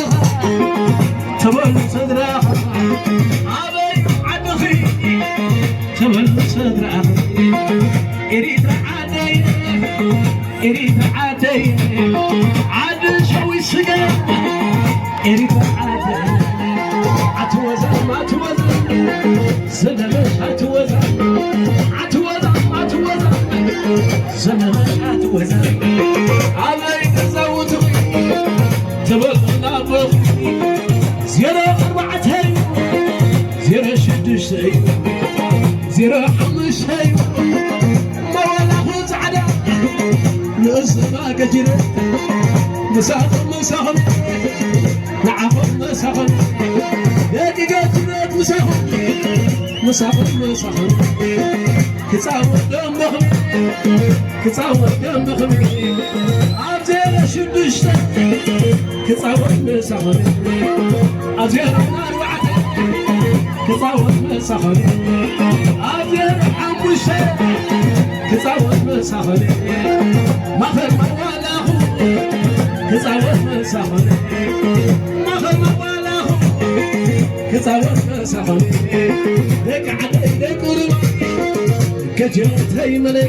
ተበሉ ስድራኻ፣ ኣበይ ዓድኺ ተበሉ ስድራኺ። ኤሪትራ ዓደይ፣ ኤሪትራ ዓደይ፣ ዓዲ ሸዊት ስገም፣ ኤሪትራ ዓደይ። ኣትወዛም ኣትወዛም ዘነበሽ ኣትወዛም፣ ኣትወዛም ኣትወዛም ዘነበሽ ኣትወዛም። ኣበይ ገዛውትኺ ተበልና ኣቦኺ። ዜሮ ኣርባዕተ እዩ፣ ዜሮ ሽዱሽተ እዩ፣ ዜሮ ሓሙሽተ እዩ። መዋላኹ ጻዕዳ ንእስማ ገጅረ፣ ምሳኹም ምሳኹም፣ ንዓኹም ምሳኹም፣ ደቂ ገጅረት ምሳኹም፣ ምሳኹም ምሳኹም፣ ክጻወት ደንበኹም፣ ክጻወት ደንበኹም። ኣብ ዜሮ ሽዱሽተ ክጻወት ምሳኹም፣ ኣብ ዜሮ ኣርባዕተ ክጻወት ምሳኹም፣ ኣብ ዜሮ ሓሙሽተ ክጻወት ምሳኹም፣ ማኸል መዋላኹ ክጻወት ምሳኹም፣ ማኸል መዋላኹ ክጻወት ምሳኹም፣ ደቂ ዓደይ ደቂ ሩባ ገጀውተይ መለይ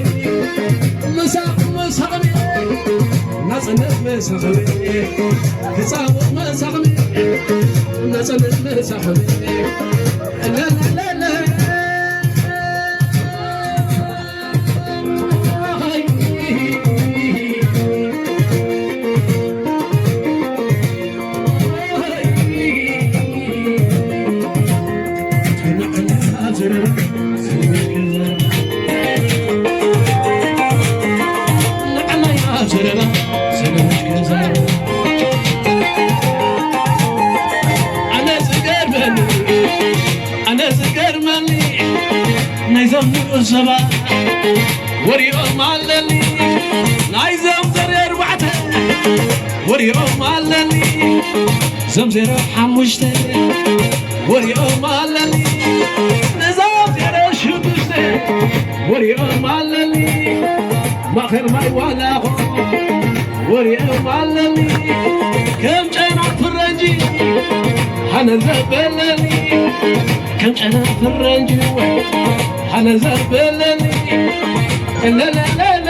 ምሳኹም ምሳኹም። ነጻነት መሳኽብ፣ ክጻወት መሳኽብ፣ ነጻነት መሳኽብ። ላላላላ። ኣነ ዝገርመኒ፣ ኣነ ዝገርመኒ፣ ናይዞም ንኡስ ሰባት ወሪኦም ኣለኒ፣ ናይዞም ዘርየ ኣርባዕተ ወሪኦም ኣለኒ፣ ዞም ዜሮ ሓሙሽተ ወሪኦም ኣለኒ፣ ነዞም ዜሮ ሽዱሽተ ወሪኦም ኣለኒ፣ ማእኸል ማይ ዋላኾ ወሪኦም ኣለኒ፣ ከም ጨና ፍረንጂ ሃነ ዘበለኒ፣ ከም ጨና ፍረንጂ ሃነ ዘበለኒ። ለለለለ።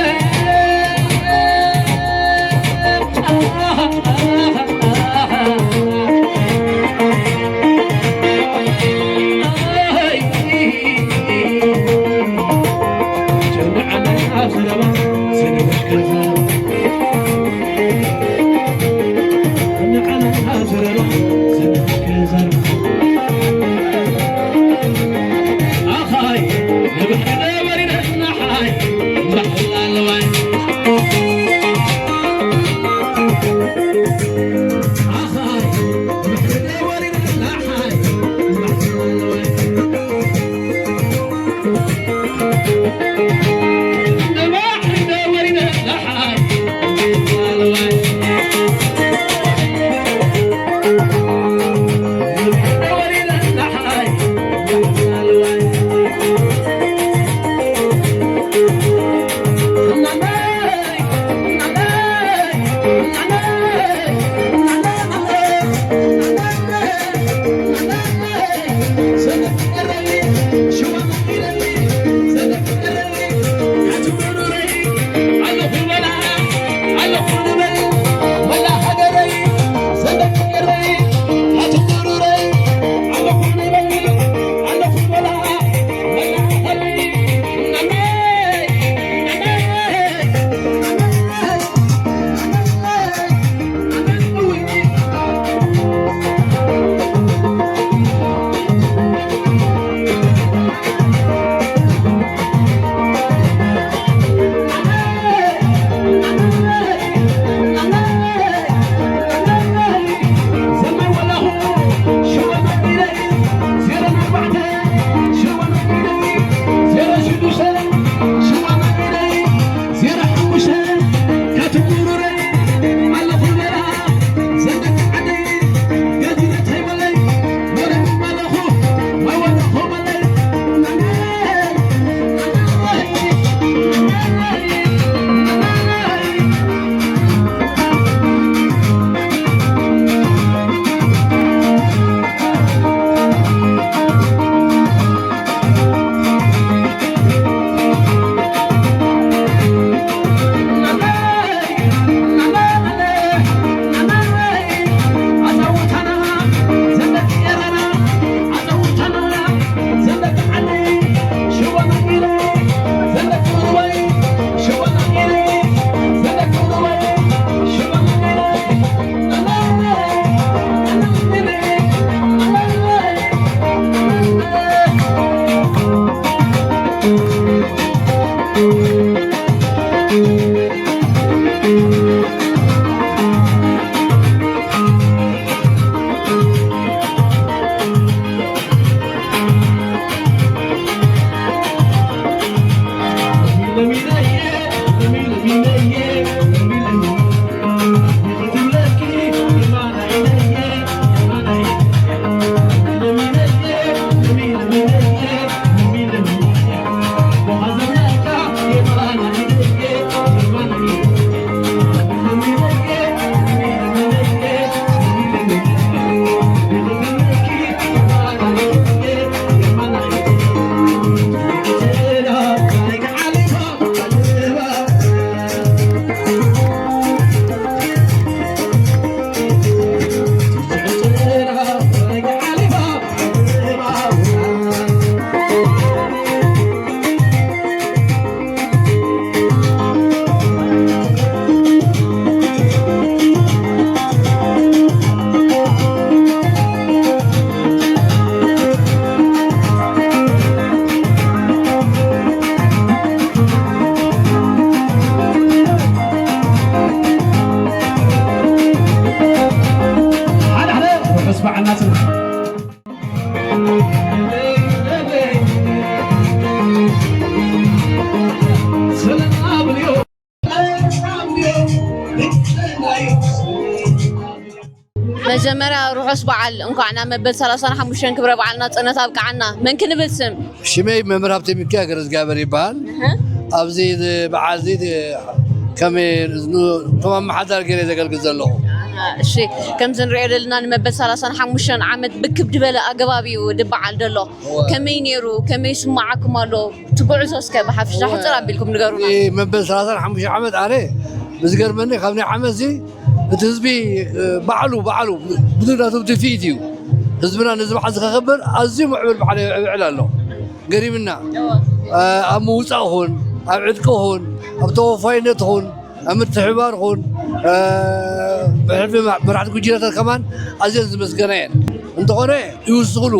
መጀመርያ ርሑስ በዓል፣ እንኳዕ ናብ መበል ሰላሳን ሓሙሽተን ክብረ በዓል ናጽነት ኣብቅዓና። መን ክንብል ስም? ሽመይ መምህር ሃብተ ሚካኤል ገረዝጋበር ይበሃል። ኣብዚ በዓል እዚ ከም ከም ኣመሓዳር ገይረ ዘገልግል ዘለኹ። እሺ፣ ከምዚ ንሪኦ ዘለና ንመበል ሰላሳን ሓሙሽተን ዓመት ብክብ ዝበለ ኣገባብ እዩ ዝበዓል ዘሎ። ከመይ ነይሩ? ከመይ ይስምዓኩም ኣሎ? እቲ ጉዕዞ እስከ ብሓፈሻ ሕጽር ኣቢልኩም ንገሩና። መበል ሰላሳን ሓሙሽተ ዓመት ኣነ ብዝገርመኒ ካብ ናይ ዓመት እዚ እቲ ህዝቢ ባዕሉ ባዕሉ ብናቱ ድፍኢት እዩ። ህዝብና ነዚ በዓል እዚ ከኽብር ኣዝዩ ምዕብል በዓል ይብዕል ኣሎ። ገሪምና ኣብ ምውፃእ ኹን ኣብ ዕጥቂ ኹን ኣብ ተወፋይነት ኹን ኣብ ምትሕብባር ኹን ብሕልፊ መራሕቲ ጉጅለታት ከማን ኣዝየን ዝመስገና እየን። እንተኾነ ይውስኽሉ።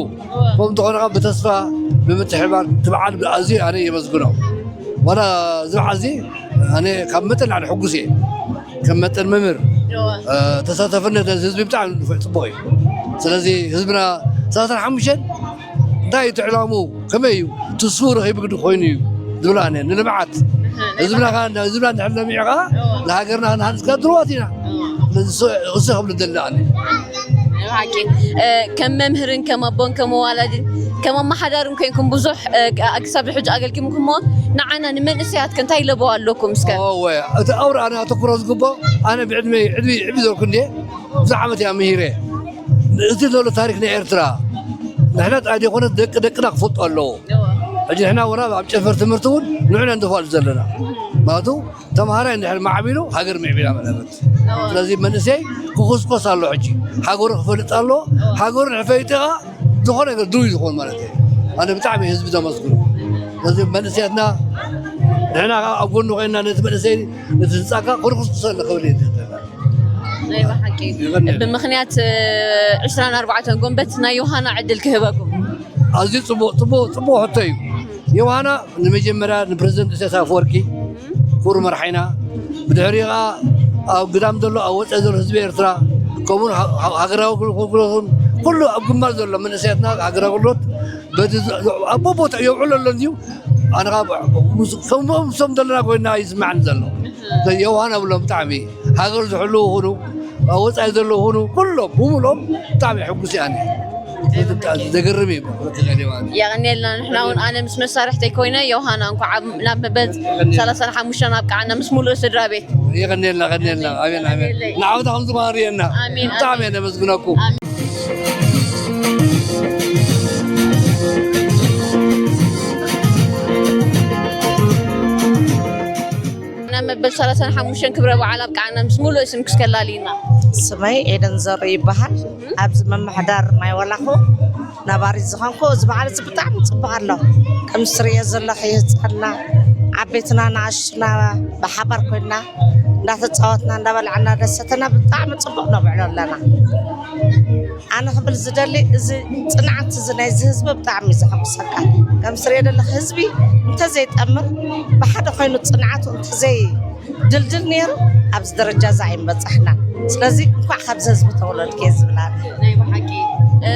ከምኡ እንተኾነ ከዓ ብተስፋ ብምትሕብባር እቲ በዓል ኣዝዩ ኣነ የመስግኖ። ዋላ እዚ በዓል እዚ ኣነ ካብ መጠን ላዕሊ ሕጉስ እየ። ከም መጠን መምህር ተሳታፍነት ናይዚ ህዝቢ ብጣዕሚ ንፉዕ ፅቡቕ እዩ። ስለዚ ህዝብና ሰላሳን ሓሙሽተን እንታይ እዩ እቲ ዕላምኡ? ከመይ እዩ ትስፉ ረኺቡ ግዲ ኮይኑ እዩ ዝብል ኣነ ንልምዓት ህዝብና ከዓ ህዝብና እንድሕር ለሚዑ ከዓ ንሃገርና ክንሃንፅ ከዓ ድሩዋት ኢና። ስለዚ እሱ እሱ ከብል ደሊ ኣነ። ብሓቂ ከም መምህርን ከም ኣቦን ከም ኣዋላድን ከም ኣመሓዳርን ኮይንኩም ብዙሕ ክሳብ ሕጂ ኣገልጊምኩሞ። ንዓና ንመንእሰያት ከ እንታይ ለበዋ ኣለኩም እስከ? እወ፣ እቲ ኣውራ ኣነ ኣተኩሮ ዝግቦ ኣነ ብዕድመ ዕድሚ ዕድሚ ዘልኩ እንዴ ብዙሕ ዓመት እያ ምሂረ። እዚ ዘሎ ታሪክ ናይ ኤርትራ ንሕና ጥራይ ዘይኮነት ደቂ ደቅና ክፈልጡ ኣለዎ። ሕጂ ንሕና ወላ ኣብ ጨንፈር ትምህርቲ እውን ንዕና እንደፋሉ ዘለና ማለቱ ተምሃራይ እንድሕር ማዕቢሉ ሃገር ምዕቢላ ማለት። ስለዚ መንእሰይ ክኹስኮስ ኣሎ። ሕጂ ሃገሩ ክፈልጥ ኣሎ። ሃገሩ ንፈይጥኻ ዝኾነ ነገር ድሩይ ዝኾን ማለት እዩ። ኣነ ብጣዕሚ ህዝቢ ዘመስግኑ። ስለዚ መንእሰያትና ንሕና ኣብ ጎኑ ኮይና ነቲ መንእሰይ ነቲ ህንፃካ ክርኩስኩሰ ንኽብል እየ ዝደሊ። ናይ ብሓቂ ብምኽንያት ዕስራን ኣርባዕተን ጎንበት ናይ ዮሃና ዕድል ክህበኩም። ኣዝዩ ፅቡቅ ፅቡቅ ፅቡቅ ሕቶ እዩ። ዮሃና ንመጀመርያ ንፕረዚደንት ኢሳያስ ኣፈወርቂ ክቡር መርሓይና፣ ብድሕሪኡ ከዓ ኣብ ግዳም ዘሎ ኣብ ወፃኢ ዘሎ ህዝቢ ኤርትራ ከምኡውን ሃገራዊ ኣገልግሎትን ኩሉ ኣብ ግንባር ዘሎ መንእሰያትና ሃገራዊ ኣገልግሎት በዚ ኣብ ቦታ የውዕሎ ኣሎ እንድዩ። ኣነ ከዓ ከምኦም ሶም ዘለና ኮይና ይስማዕኒ ዘሎ። ዮውሃና ብሎም ብጣዕሚ ሃገር ዝሕልው ይኹኑ ኣብ ወፃኢ ዘለዉ ይኹኑ ኩሎም ብምሎም ብጣዕሚ ሕጉስ እየ ኣነ። ዘገርም እዩ። የቐንየልና። ንሕና እውን ኣነ ምስ መሳርሕተይ ኮይነ ዮሃና እንኳዕ ኣብ- ናብ መበል ሰላሳን ሓሙሽተን ኣብቅዓና ምስ ሙሉእ ስድራ ቤት። የቐንየልና። ቀንየልና። ኣሜን ኣሜን። ንዓውታ ከም ዝኾነ ርእየና ኣሜን፣ ብጣዕሚ ኣሜን። እየ ነመስግነኩም። ኣሜን። ናብ መበል ሰላሳን ሓሙሽተን ክብረ በዓል ኣብቅዓና ምስ ሙሉእ ስምኪ እስከ ኣላልይና። ስመይ ኤደን ዘሩ ይበሃል። ኣብዚ ምምሕዳር ማይ ወላኹ ነባሪት ዝኾንኩ እዚ በዓል እዚ ብጣዕሚ ፅቡቕ ኣሎ። ከም ትርእዮ ዘለኺ ህፃንና ዓበይትና ንኣሽቱና ብሓባር ኮይንና እንዳተፃወትና እንዳበላዕና እንዳሰተና ብጣዕሚ ፅቡቕ ነብዕሎ ኣለና። ኣነ ክብል ዝደሊ እዚ ፅንዓት እዚ ናይዚ ህዝቢ ብጣዕሚ እዩ ዘሐጉሰካ። ከም ትርእዮ ዘለኺ ህዝቢ እንተዘይጠምር ብሓደ ኮይኑ ፅንዓቱ እንተዘይ ድልድል ነይሩ ኣብዚ ደረጃ እዚ ኣይምበፃሕናን። ስለዚ እንኳዕ ካብዚ ህዝቢ ተወለድኪ እየ ዝብል ኣነ። ናይ ብሓቂ እ፣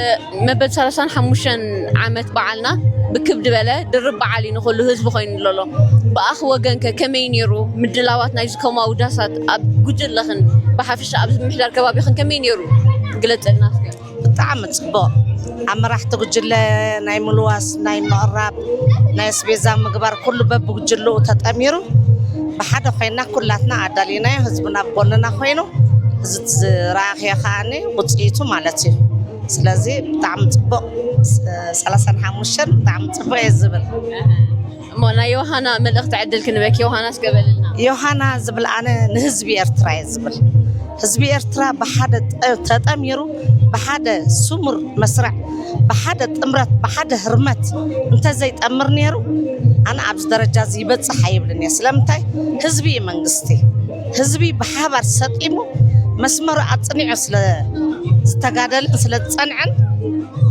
መበል ሰላሳን ሓሙሽተን ዓመት በዓልና ብክብ ዝበለ ድርብ በዓል እዩ ንኹሉ ህዝቢ ኮይኑ ዘሎ። ብኣኺ ወገንከ ከመይ ነይሩ ምድላዋት ናይዚ ከምኡ ኣውዳሳት ኣብ ጉጅለኽን ብሓፈሻ ኣብዚ ምምሕዳር ከባቢኽን ከመይ ነይሩ? ግለፀልና እስከ። ብጣዕሚ ፅቡቕ። ኣብ መራሕቲ ጉጅለ ናይ ምልዋስ ናይ ምቕራብ ናይ ኣስቤዛ ምግባር ኩሉ በብጉጅልኡ ተጠሚሩ ብሓደ ኮይና ኩላትና ኣዳሊናዮ ህዝብና ኣብ ጎንና ኮይኑ እዚ ዝረኣኽዮ ከዓኒ ውፅኢቱ ማለት እዩ። ስለዚ ብጣዕሚ ፅቡቕ። ሰላሳን ሓሙሽተን ብጣዕሚ ፅቡቕ እየ ዝብል። እሞ ናይ ዮሃና መልእኽቲ ዕድል ክንበክ ዮሃና እስከ በልልና። ዮሃና ዝብል ኣነ ንህዝቢ ኤርትራ እየ ዝብል። ህዝቢ ኤርትራ ብሓደ ጠ- ተጠሚሩ ብሓደ ስሙር መስርዕ ብሓደ ጥምረት ብሓደ ህርመት እንተዘይጠምር ነይሩ ኣነ ኣብዚ ደረጃ እዚ ይበፅሕ ኣይብልን እየ። ስለምንታይ ህዝቢ እዩ መንግስቲ። ህዝቢ ብሓባር ሰጢሙ መስመሩ ኣፅኒዑ ስለ ዝተጋደልን ስለ ዝፀንዐን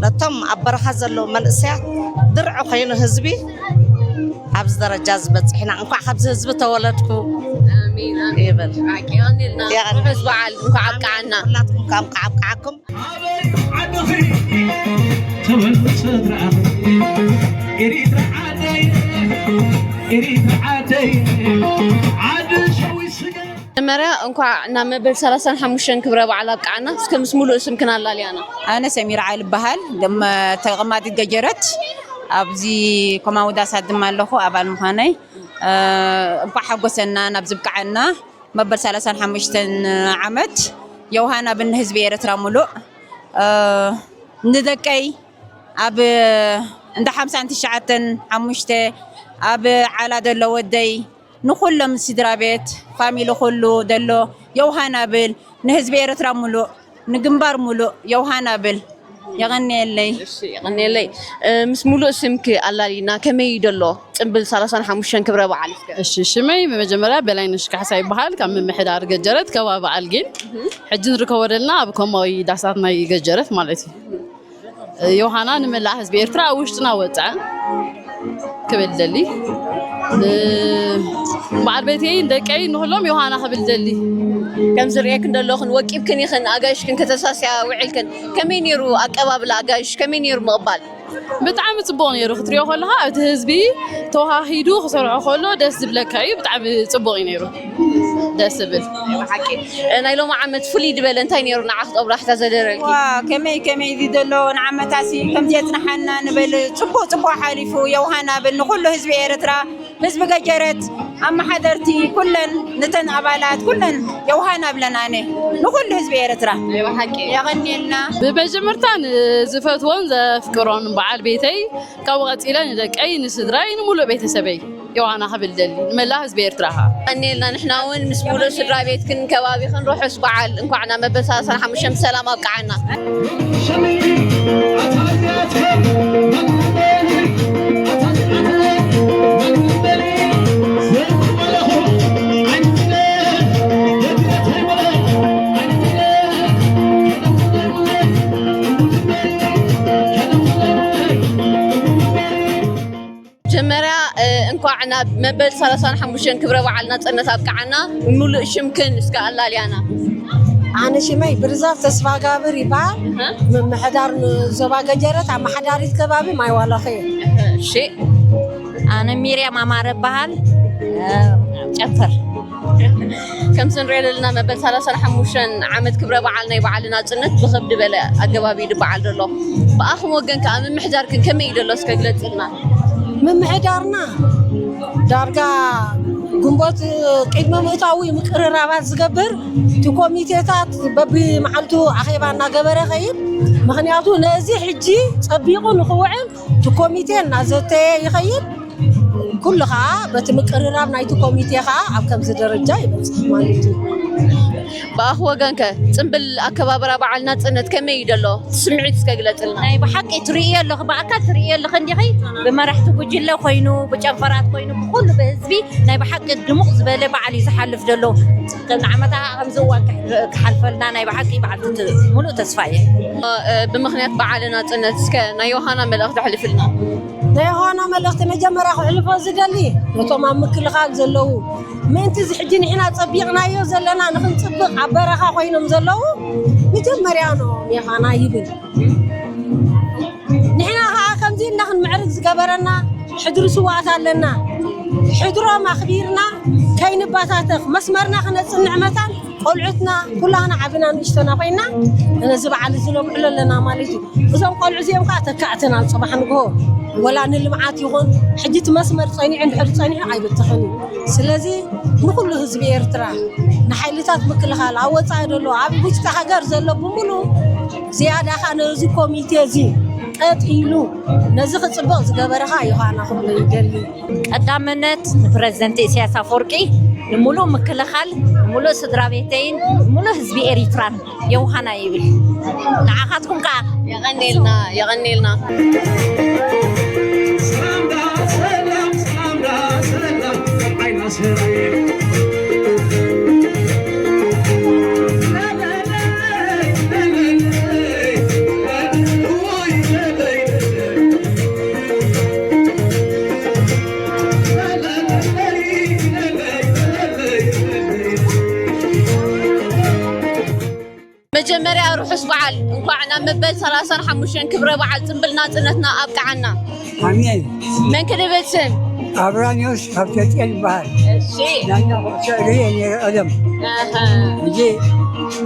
ነቶም ኣብ በረኻ ዘለዉ መንእሰያት ድርዒ ኮይኑ ህዝቢ ኣብዚ ደረጃ ዝበፅሕና እንኳዕ ካብዚ ህዝቢ ተወለድኩ ኣሜን፣ ኣሜን። ይብል። ብሓቂ የቐንየልና። የቐንየልና። ርሑስ በዓል፣ እንኳዕ ኣብቅዓና። ኩላትኩም ካብ እንኳዕ ኣብቅዓኩም። ኣበይ ዓድኺ ትብል ስድራ ኤሪትራ ዓደይ፣ ኤሪትራ ዓደይ፣ ዓዲ ሸዊት ስገ መጀመርያ እንኳዕ ናብ መበል ሰላሳን ሓሙሽተን ክብረ በዓል ኣብቅዓና። እስከ ምስ ሙሉእ ስምክን ኣላልያና። ኣነ ሰሚራ ዓሊ እበሃል። ደም ተቐማጢት ገጀረት ኣብዚ ኮማውዳሳት ድማ ኣለኹ ኣባል ምዃነይ። እ፣ እንኳዕ ሓጎሰና ናብ ዝብቅዓና መበል ሰላሳን ሓሙሽተን ዓመት የውሃና ብን ህዝቢ ኤርትራ ሙሉእ። እ፣ ንደቀይ ኣብ እንዳ ሓምሳን ትሽዓተን ሓሙሽተ ኣብ ዓላ ዘሎ ወደይ ንኹሎም ስድራ ቤት ፋሚሊ ኩሉ ዘሎ የውሃና ብል ንህዝቢ ኤርትራ ሙሉእ ንግንባር ሙሉእ የውሃና ብል። የቐንየለይ። እሺ፣ የቐንየለይ። እ፣ ምስ ሙሉእ ስምኪ ኣላሊና ከመይ እዩ ደሎ ጽምብል ሰላሳን ሓሙሽተን ክብረ በዓል እስከ? እሺ፣ ሽመይ ብመጀመርያ በላይነሽ ካሕሳ ይበሃል። ካብ ምምሕዳር ገጀረት ከባቢ ኣልጌን። ሕጂ ንርከቦ ዘለና ኣብ ኮማዊ ዳሳት ናይ ገጀረት ማለት እዩ። ዮሃና ንመላእ ህዝቢ ኤርትራ ኣብ ውሽጥና ወፅዐ ክብል ደሊ። እ፣ በዓል ቤተይ ደቀይ ንኩሎም ዮሃና ክብል ደሊ። ከም ዝርእየክን ደለኹን ወቂብክን ኢኽን ኣጋይሽክን ከተሳስያ ውዒልክን። ከመይ ነይሩ ኣቀባብላ ኣጋይሽ? ከመይ ነይሩ ምቕባል? ብጣዕሚ ጽቡቕ ነይሩ ክትሪኦ ከለኻ፣ እቲ ህዝቢ ተዋሃሂዱ ክሰርዖ ከሎ ደስ ዝብለካ እዩ። ብጣዕሚ ጽቡቕ እዩ ነይሩ። ደስ ዝብል። ብሓቂ፣ እ፣ ናይ ሎሚ ዓመት ፍሉይ ዝበለ እንታይ ነይሩ ንዓኽ ጦብላሕታ ዘደረልኪ? ዋ፣ ከመይ ከመይ እዚ ዘሎ ንዓመታሲ ከምዚ የጽንሓና ንበል። ጽቡቕ ጽቡቕ ሓሊፉ የውሃና ብል ንኹሉ ህዝቢ ኤርትራ፣ ህዝቢ ገጀረት፣ ኣመሓደርቲ ኩለን፣ ነተን ኣባላት ኩለን የውሃና ብለን ኣነ ንኹሉ ህዝቢ ኤርትራ። ናይ ብሓቂ። የቐንየልና። ብመጀመርታ ንዝፈትዎን ዘፍቅሮን በዓል ቤተይ ካብኡ ቀጺለ ንደቀይ ንስድራይ ንሙሉእ ቤተሰበይ ዮሃና ክብል ደሊ ንመላእ ህዝቢ ኤርትራ ኸኣ። የቐንየልና። ንሕና እውን ምስ ሙሉእ ስድራ ቤትክን ከባቢኽን ርሑስ በዓል እንኳዕ ናብ መበል ሰላሳን ሓሙሽተን ብሰላም ኣብቅዓና። መጀመርያ፣ እ፣ እንኳዕ ናብ መበል ሰላሳን ሓሙሽተን ክብረ በዓል ናጽነት ኣብቅዓና። ሙሉእ ሽምክን እስከ ኣላልያና። ኣነ ሽመይ ብርዛፍ ተስፋጋብር ይበሃል። እህ። ምምሕዳር ንዞባ ገጀረት ኣመሓዳሪት ከባቢ ማይ ዋላኸ እየ። እሺ። ኣነ ሚርያም ኣማረ እበሃል። እ፣ ጨንፈር። ከምዚ ንሪኦ ዘለና መበል ሰላሳን ሓሙሽተን ዓመት ክብረ በዓል ናይ በዓል ናጽነት ብኸም ዝበለ ኣገባብ እዩ ዝበዓል ዘሎ። ብኣኹም ወገን ከኣ ምምሕዳርክን ከመይ እዩ ዘሎ እስከ ግለጽልና። ምምሕዳርና ዳርጋ ግንቦት ቅድሚ ምእታዊ ምቅርራባት ዝገብር፣ እቲ ኮሚቴታት በብመዓልቱ ኣኼባ እናገበረ ኸይድ። ምኽንያቱ ነዚ ሕጂ ጸቢቑ ንኽውዕል እቲ ኮሚቴ እናዘተየ ይኸይድ። ኩሉ ኸዓ በቲ ምቅርራብ ናይቲ ኮሚቴ ኸዓ ኣብ ከምዚ ደረጃ ይበጽሕ ማለት እዩ። ብኣኽ ወገንከ ጽምብል ኣከባብራ በዓል ናጽነት ከመይ እዩ ደሎ? ስምዒት እስከ ግለጽልና። ናይ ብሓቂ ትርእዮ ኣለኺ፣ ብኣካል ትርእዮ ኣለኺ እንዲኺ። ብመራሕቲ ጉጅለ ኮይኑ፣ ብጨንፈራት ኮይኑ፣ ብኹሉ ብህዝቢ ናይ ብሓቂ ድሙቕ ዝበለ በዓል እዩ ዝሓልፍ ደሎ። ከም ዓመታ ከምዚ እዋን ክሕ-፣ ክሓልፈልና ናይ ብሓቂ በዓል ትት-፣ ሙሉእ ተስፋ እየ። እ፣ ብምኽንያት በዓል ናጽነት እስከ ናይ ዮሃና መልእኽቲ ኣሕልፍልና። ናይ ዮሃና መልእኽቲ መጀመርያ ክሕልፎ ዝደሊ ነቶም ኣብ ምክልኻል ዘለዉ፣ ምእንቲ እዚ ሕጂ ንሕና ጸቢቕናዮ ዘለና ንኽንጽብቕ ኣብ በረኻ ኮይኖም ዘለዉ መጀመርያ ንኦም ዮሃና ይብል። ንሕና ኸዓ ከምዚ ኢልና ክንምዕርግ ዝገበረና ሕድሪ ስዋኣት ኣለና። ሕድሮም ኣኽቢርና ከይንባታተኽ መስመርና ክነጽንዕ መታን ቆልዑትና ኩላህና ዓብና ንእሽቶና ኮይና ነዚ በዓል እዚ ነብዕሎ ኣለና ማለት እዩ። እዞም ቆልዑ እዚኦም ከዓ ተካእትና ጽባሕ ንግሆ ወላ ንልምዓት ይኹን ሕጂ እቲ መስመር ጸኒዑ እንድሕር ጸኒዑ ኣይብትኽን እዩ። ስለዚ ንኹሉ ህዝቢ ኤርትራ ንሓይልታት ምክልኻል ኣብ ወጻኢ ዘሎ ኣብ ውሽጢ ሃገር ዘሎ ብምሉ ዝያዳ ከዓ ነዚ ኮሚቴ እዚ ቀጥ ኢሉ ነዚ ክጽብቕ ዝገበረ ከዓ ዮሃና ክብሎ ይደሊ። ቀዳምነት ንፕረዚደንት ኢሳያስ ኣፈወርቂ፣ ንምሉእ ምክልኻል፣ ንምሉእ ስድራ ቤተይን፣ ንምሉእ ህዝቢ ኤሪትራን የውሃና ይብል። ንዓኻትኩም ከኣ። የቐኔልና፣ የቐኔልና። መጀመርያ ርሑስ በዓል፣ እንኳዕ ናብ መበል ሰላሳን ሓሙሽተን ክብረ በዓል ጽምብል ናጽነትና ኣብቅዓና። ኣሜን። መን ክንብል ስም? ኣብራኒዮስ ካብ ጨርቄን ይበሃል። እሺ ዳኛ ኩዕሶ እግሪ እየ ነይረ ቀደም። ኣሃ ሕጂ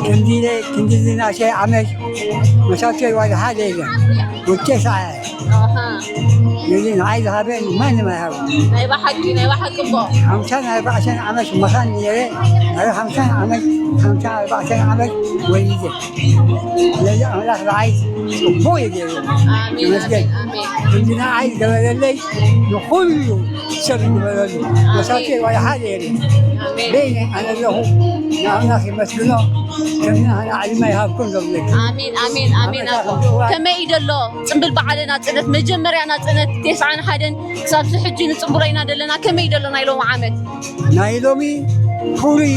ክንዲ ኢለ ክንዲ ዝናእሸ ዓመት መሳቶይ ዋላ ሓደ የለን። ውጤት ኣየ ኣሃ ነዚ ንዓይ ዝሃበ ማንም ኣይሃበ። ናይ ብሓቂ ናይ ብሓቂ እኮ ሓምሳን ኣርባዕተን ዓመት መኻን ነይረ። ናይ ሓምሳን ዓመት ሓምሳን ኣርባዕተን ዓመት ወሊደ። ስለዚ ኣምላኽ ብዓይ ጽቡቕ እዩ ገይሩ። ኣሜን ይመስገን። ኣሜን ኣሜን እንዲ ንዓይ ዝገበረለይ ንኹሉ ሰብ ይግበረሉ። መሳቴ ዋላ ሓደ የለን። ኣሜን በይነ ኣነ ኣለኹ። ንኣምላኽ ይመስግኖ። ከምዚ ኣነ ዕድመ ይሃብኩም ዘብለኪ። ኣሜን ኣሜን ኣሜን ኣቦ። ከመይ እዩ ደሎ ጽምብል በዓለ ናጽነት፣ መጀመርያ ናጽነት ተስዓን ሓደን ክሳብ ሕጂ ንጽምብሎ ኢና ደለና። ከመይ እዩ ደሎ ናይ ሎሚ ዓመት? ናይ ሎሚ ፍሉይ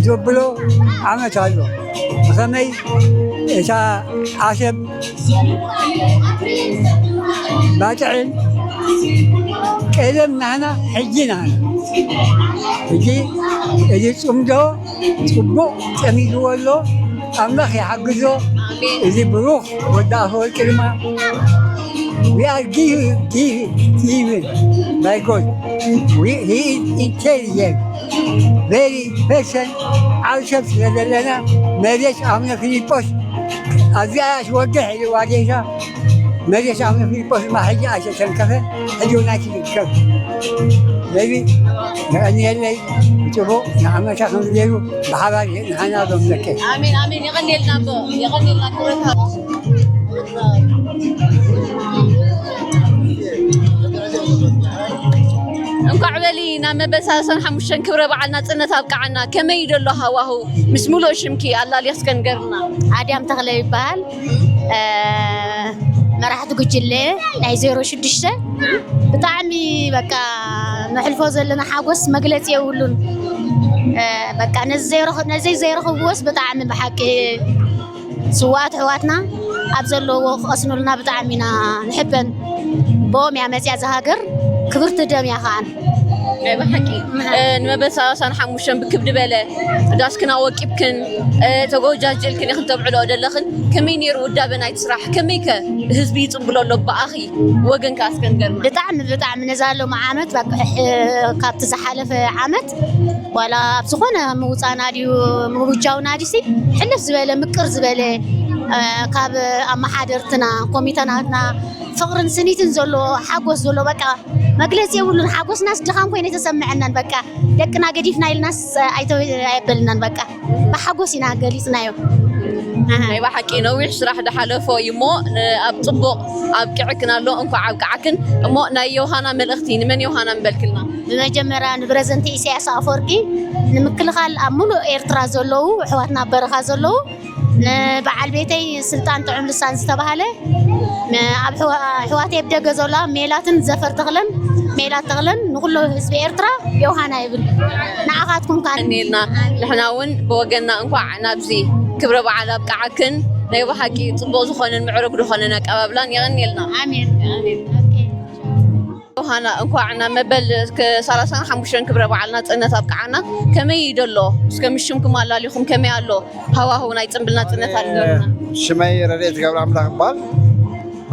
ዘብሎ ዓመት ኣሎ። ብኸመይ እታ ዓሰብ ባጥዕን ቀደም ናህና ሕጂ ናህና። ሕጂ እዚ ጽምዶ ጽቡቕ ጸሚድዎ ኣሎ። ኣምላኽ ይሓግዞ። እዚ ብሩኽ ወዲ ኣፈወርቂ ድማ we are give give given by God. We, he is intelligent, very person። ዓብ ሰብ ስለ ዘለና መሬት ኣቡነ ፊልጶስ ኣብዚኣ ትወግሕ ኢልዋ ጌታ። መሬት ኣቡነ ፊልጶስ ድማ ሕጂ ኣይተተንከፈ። ሕጂ እውን ኣይትርከብ። ስለዚ የቐንየለይ። ጽቡቕ ንዓመታ ከም ገይሩ ብሓባር ንሓና ዞም ደቀ ኣሜን ኣሜን። የቐንየልና ኣቦ፣ የቐንየልና ክብረት እንኳዕ በሊ ናብ መበል ሰላሳን ሓሙሽተን ክብረ በዓል ናጽነት ኣብቃዓና። ከመይ እዩ ደሎ ሃዋሁ? ምስ ሙሉእ ሽምኪ ኣላሊኽስከ ንገርና። ኣድያም ተኽለ ይበሃል። እ፣ መራሕቲ ጉጅለ ናይ ዜሮ ሽዱሽተ። ብጣዕሚ በቃ ነሕልፎ ዘለና ሓጎስ መግለፂ የብሉን። እ፣ በቃ ነዚ ዘይረኸ-፣ ነዚ ዘይረኸብዎስ ብጣዕሚ ብሓቂ ስዋኣት ኣሕዋትና ኣብ ዘለዎ ክቐስኑልና ብጣዕሚ ኢና ንሕበን። ብኦም እያ መፅያ እዛ ሃገር፣ ክብርቲ ደም እያ ከዓን። ናይ ብሓቂ እ፣ ንመበል ሰላሳን ሓሙሽተን ብክብዲ በለ ዳስክን ኣወቂብክን እ፣ ተጎጃጅልክን ኢኽን ተብዕልኦ ደለኽን። ከመይ ነይሩ ውዳበ ናይቲ ስራሕ? ከመይ ከ ህዝቢ ይጽምብሎ ኣሎ ብኣኺ ወገን ከ ኣስከንገርና? ብጣዕሚ ብጣዕሚ ነዛ ሎም ዓመት በቃ፣ ሕ-፣ ካብቲ ዝሓለፈ ዓመት ዋላ ኣብ ዝኾነ ምውፃና ድዩ ምውጃውና ድዩሲ ሕልፍ ዝበለ ምቅር ዝበለ እ፣ ካብ ኣመሓደርትና ኮሚተናትና ፍቕርን ስኒትን ዘሎ ሓጎስ ዘሎ በቃ መግለፂ የብሉን። ሓጎስናስ ድኻም ኮይነ ተሰምዐናን በቃ ደቅና ገዲፍና ኢልናስ ኣይተ-፣ ኣየበልናን በቃ ብሓጎስ ኢና ገሊፅናዮ። ኣሃ። ናይ ብሓቂ ነዊሕ ስራሕ ዝሓለፎ እዩ እሞ ን-፣ ኣብ ጽቡቕ ኣብቂዕክን ኣሎ። እንኳዕ ኣብቃዓክን። እሞ ናይ ዮሃና መልእኽቲ ንመን ዮሃና ምበልክልና? ብመጀመርያ ንፕረዚደንት ኢሳያስ ኣፈወርቂ፣ ንምክልኻል ኣብ ሙሉእ ኤርትራ ዘለዉ ኣሕዋትና ኣብ በረኻ ዘለዉ፣ ንበዓል ቤተይ ስልጣን ጥዑም ልሳን ዝተባህለ፣ ን-፣ ኣብ ኣሕዋ-፣ ኣሕዋተይ ኣብ ደገ ዘለዋ ሜላትን ዘፈር ተኽለን፣ ሜላት ተኽለን፣ ንኹሉ ህዝቢ ኤርትራ ዮሃና ይብል። ንዓኻትኩም ካን እኒልና ንሕና እውን ብወገንና እንኳዕ ናብዚ ክብረ በዓል ኣብቃዓክን። ናይ ብሓቂ ጽቡቕ ዝኾነን ምዕሩግ ዝኾነን ኣቀባብላን የቐንየልና። ኣሜን። ዮሃና እንኳዕ ናብ መበል ሰላሳን ሓሙሽተን ክብረ በዓል ናጽነት ኣብቃዓና። ከመይ እዩ ደሎ? እስከ ምሽምኩም ኣላሊኹም ከመይ ኣሎ ሃዋሁ ናይ ጽምብል ናጽነት ኣልገሩና? ሽመይ ረድኤት ገብረ ኣምላኽ እባል።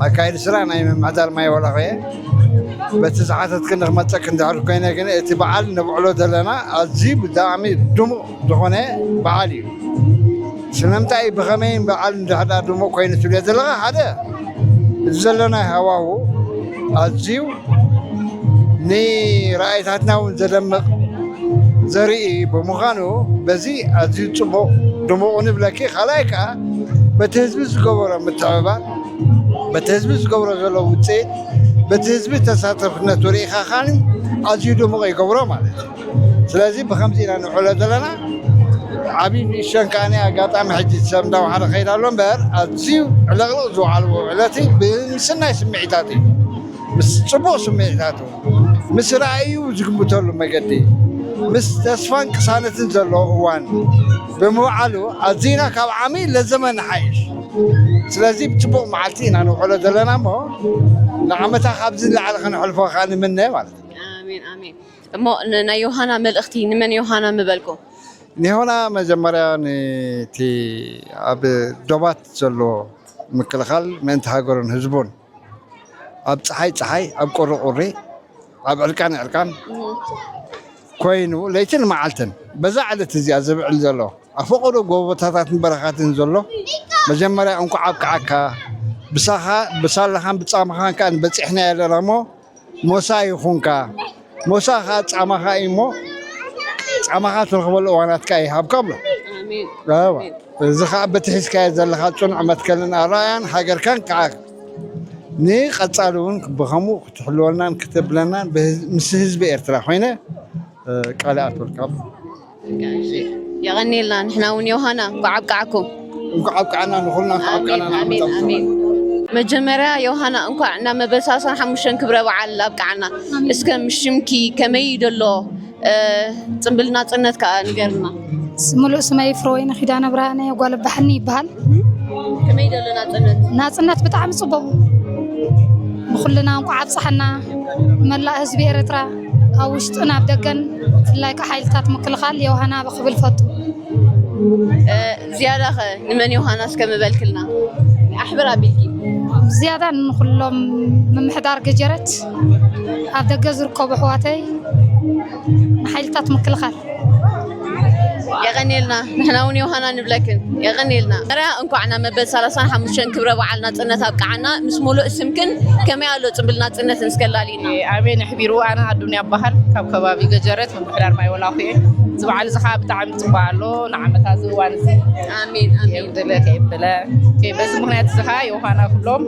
ኣካይዲ ስራሕ ናይ ምምሕዳር ማይ ወላኹ እየ። በቲ ዝሓተትክን ንክመፀክ እንድሕር ኮይነ ግን እቲ በዓል ነብዕሎ ዘለና ኣዝዩ ብጣዕሚ ድሙቕ ዝኾነ በዓል እዩ። ስለምንታይ ብኸመይን በዓል እንድሕር ድሙቕ ኮይኑ ትብልዮ ዘለኻ ሓደ እዚ ዘለና ሃዋሁ ኣዝዩ ንራእይታትና እውን ዘደምቕ ዘርኢ ብምዃኑ በዚ ኣዝዩ ፅቡቕ ድሙቕ ንብለኪ። ካልኣይ ከዓ በቲ ህዝቢ ዝገበሮ ምትሕብባር በቲ ህዝቢ ዝገብሮ ዘሎ ውፅኢት በቲ ህዝቢ ተሳተፍነቱ ርኢኻ ካኒ ኣዝዩ ድሙቕ ይገብሮ ማለት እዩ። ስለዚ ብከምዚ ኢና ንውዕሎ ዘለና። ዓብዪ ንእሽቶን ከዓ ናይ ኣጋጣሚ ሕጂ ሰብ እንዳወሓደ ከይድ ኣሎ እምበር ኣዝዩ ዕለቕልቕ ዝወዓልዎ ዕለት ብምስናይ ስምዒታት እዩ። ምስ ፅቡቕ ስምዒታቱ ምስ ራእዩ ዝግምተሉ መገዲ ምስ ተስፋን ቅሳነትን ዘለዎ እዋን ብምውዓሉ ኣዚና ካብ ዓሚ ለዘመን ንሓይሽ። ስለዚ ብፅቡቕ መዓልቲ ኢና ንውዕሎ ዘለና እሞ ንዓመታ ካብዚ ንላዕሊ ከነሕልፎ ከዓ ንምነ ማለት እዩ። ኣሜን ኣሜን። እሞ ን-፣ ናይ ዮሃና መልእኽቲ ንመን ዮሃና ምበልኩ? ንሆና መጀመርያ ነቲ ኣብ ዶባት ዘሎ ምክልኻል ምእንቲ ሃገሩን ህዝቡን ኣብ ፀሓይ ፀሓይ ኣብ ቁሪ ቁሪ ኣብ ዕርቃን ዕርቃን ኮይኑ ለይትን መዓልትን በዛ ዕለት እዚኣ ዝብዕል ዘሎ ኣብ ፈቐዶ ጎቦታታትን በረኻትን ዘሎ መጀመርያ እንኳዕ ኣብቅዓካ። ብሳኻ ብሳላኻን ብጻማኻን ከኣ በጺሕና ኣለና እሞ ሞሳ ይኹንካ። ሞሳ ከኣ ጻማኻ እዩ እሞ ጻማኻ ትረኽበሉ እዋናትካ ይሃብካ ብሎ። ኣሜን። ኣዋ። ኣሜን። እዚ ከኣ በቲ ሒዝካዮ ዘለኻ ጽኑዕ መትከልን ኣረኣያን ሃገርካን ከኣ ንቐጻሊ እውን ብኸምኡ ክትሕልወልናን ክተብለናን ብህዝ- ምስ ህዝቢ ኤርትራ ኮይነ እ፣ ቃል ኣትወልካ። የቐንየልና። ንሕና እውን ዮሃና እንኳዕ ኣብቃዓኩም። እንኳዕ ኣብቃዓና ንኹልና እንኳዕ ኣብቃዓና። ኣሜን ኣሜን። መጀመርያ ዮሃና እንኳዕ ናብ መበል ሰላሳን ሓሙሽተን ክብረ በዓል ኣብቃዓና። እስከ ምስ ሽምኪ ከመይ እዩ ዘሎ ጽምብል ናጽነት ከኣ ንገርና። ሙሉእ ስመይ ፍረወይኒ ኪዳነ ብርሃነ ጓል ኣባሕኒ ይበሃል። ከመይ ዘሎ ናጽነት? ናጽነት ብጣዕሚ ጽቡቕ፣ ንኹልና እንኳዕ ኣብፀሐና። መላእ ህዝቢ ኤርትራ ኣብ ውሽጥን ኣብ ደገን፣ ብፍላይ ከዓ ሓይልታት ምክልኻል ዮሃና ክብል ፈቱ። ዝያዳ ኸ ንመን ዮሃና እስከ ምበልክልና? ኣሕብር ኣቢልኪ። ዝያዳ ንኩሎም ምምሕዳር ገጀረት፣ ኣብ ደገ ዝርከቡ ኣሕዋተይ፣ ንሓይልታት ምክልኻል። የቐንየልና። ንሕና እውን ዮሃና ንብለክን። የቐንየልና። መርያ እንኳዕ ናብ መበል ሰላሳን ሓሙሽተን ክብረ በዓል ናጽነት ኣብቅዓና። ምስ ሙሉእ ስምክን ከመይ ኣሎ ጽምብል ናጽነትን እስከ ኣላልይና። ኣሜን። ኣሕቢሩ። ኣነ ኣዱንያ እበሃል፣ ካብ ከባቢ ገጀረት ምምሕዳር ማይ ወላኹ እየ። እዚ በዓል እዚ ኸዓ ብጣዕሚ ጽቡቕ ኣሎ። ንዓመታ እዚ እዋን እዚ ኣሜን ኣሜን። ከየብለ ከየብለ በዚ ምኽንያት እዚ ኸዓ ዮሃና ክብሎም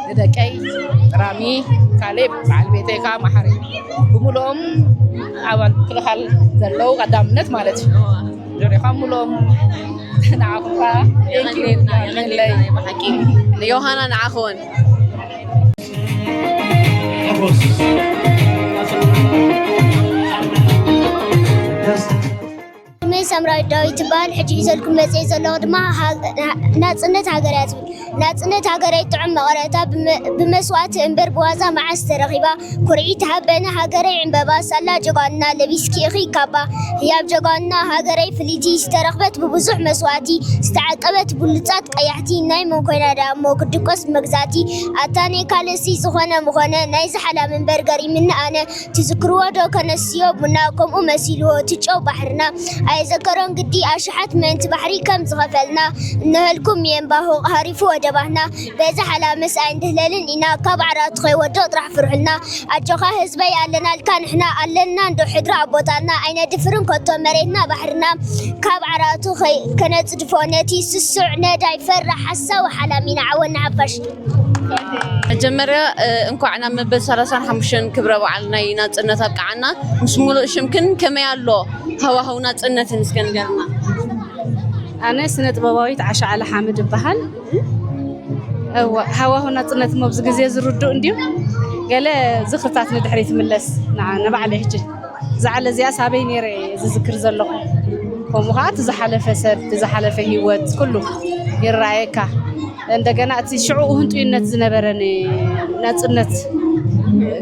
ንደቀይ ራሚ፣ ካሌብ፣ በዓል ቤተይ ከዓ መሓሪ ብምልኦም ኣባል ምክልኻል ዘለዉ ቀዳምነት ማለት እዩ። ጆሪኻ ምልኦም ንዓኹም ከዓ የቐንየልና፣ የቐንየልና። ብሓቂ ዮሃና ንዓኹን። ስመይ ሳምራዊት ዳዊት ይበሃል። ሕጂ ሒዘልኩም መፅየ ዘለኹ ድማ ናፅነት ሃገር እያ ትብል። ናፅነት ሃገረይ ጥዑም መቐረታ ብመስዋእቲ እምበር ብዋዛ መዓስ ተረኺባ። ኩርዒት ሃበነ ሃገረይ ዕምበባ ሳላ ጀጋኑና ለቢስኪ ኢኺ ካባ። ህያብ ጀጋኑና ሃገረይ ፍልይቲ ዝተረኽበት ብብዙሕ መስዋእቲ ዝተዓቀበት ብሉፃት ቀያሕቲ ናይ መን ኮይና ደኣ እሞ ክትድቆስ ብመግዛእቲ። ኣታ ናይ ካልእሲ ዝኾነ ምኾነ ናይዚ ሓላም እምበር ገሪምኒ ኣነ። ትዝክርዎ ዶ ከነስዮ ቡና ከምኡ መሲልዎ እቲ ጨው ባሕርና። ኣየዘከሮን ግዲ ኣሽሓት ምእንቲ ባሕሪ ከም ዝኸፈልና። እነሀልኩም የምባሆ ሃሪፉ ወደባትና። በዚ ሓላምስ ኣይንድህለልን ኢና ካብ ዓራቱ ከይወድቕ ጥራሕ ፍርሑልና። ኣጆኻ ህዝበይ ኣለናልካ ንሕና ኣለና እንዶ ሕድሪ ኣቦታትና ኣይነድፍርን ከቶ መሬትና ባሕርና። ካብ ዓራቱ ከነጽድፎ ነቲ ስሱዕ ነዳይ ፈራሕ ሓሳዊ ሓላም ኢና ዓወት ንሓፋሽ። መጀመርያ እንኳዕ ናብ መበል ሰላሳን ሓሙሽተን ክብረ በዓል ናይ ናጽነት ኣብቅዓና። ምስ ሙሉእ ሽምክን ከመይ ኣሎ ሃዋህው ናጽነትን እስከ ንገርና። ኣነ ስነ ጥበባዊት ዓሻ ዓሊ ሓምድ እበሃል። እወ ሃዋሁ ናጽነት እሞ ኣብዚ ግዜ ዝርድኡ እንድዩ። ገለ ዝኽርታት ንድሕሪት ይምለስ ንዓ- ንባዕለይ ሕጂ እዛ ዓለ እዚኣስ ኣበይ ነይረ እየ ዝዝክር ዘለኹ። ከምኡ ከዓ እቲ ዝሓለፈ ሰብ እቲ ዝሓለፈ ህይወት ኩሉ ይረኣየካ። እንደገና እቲ ሽዑ ህንጡይነት ዝነበረ ናጽነት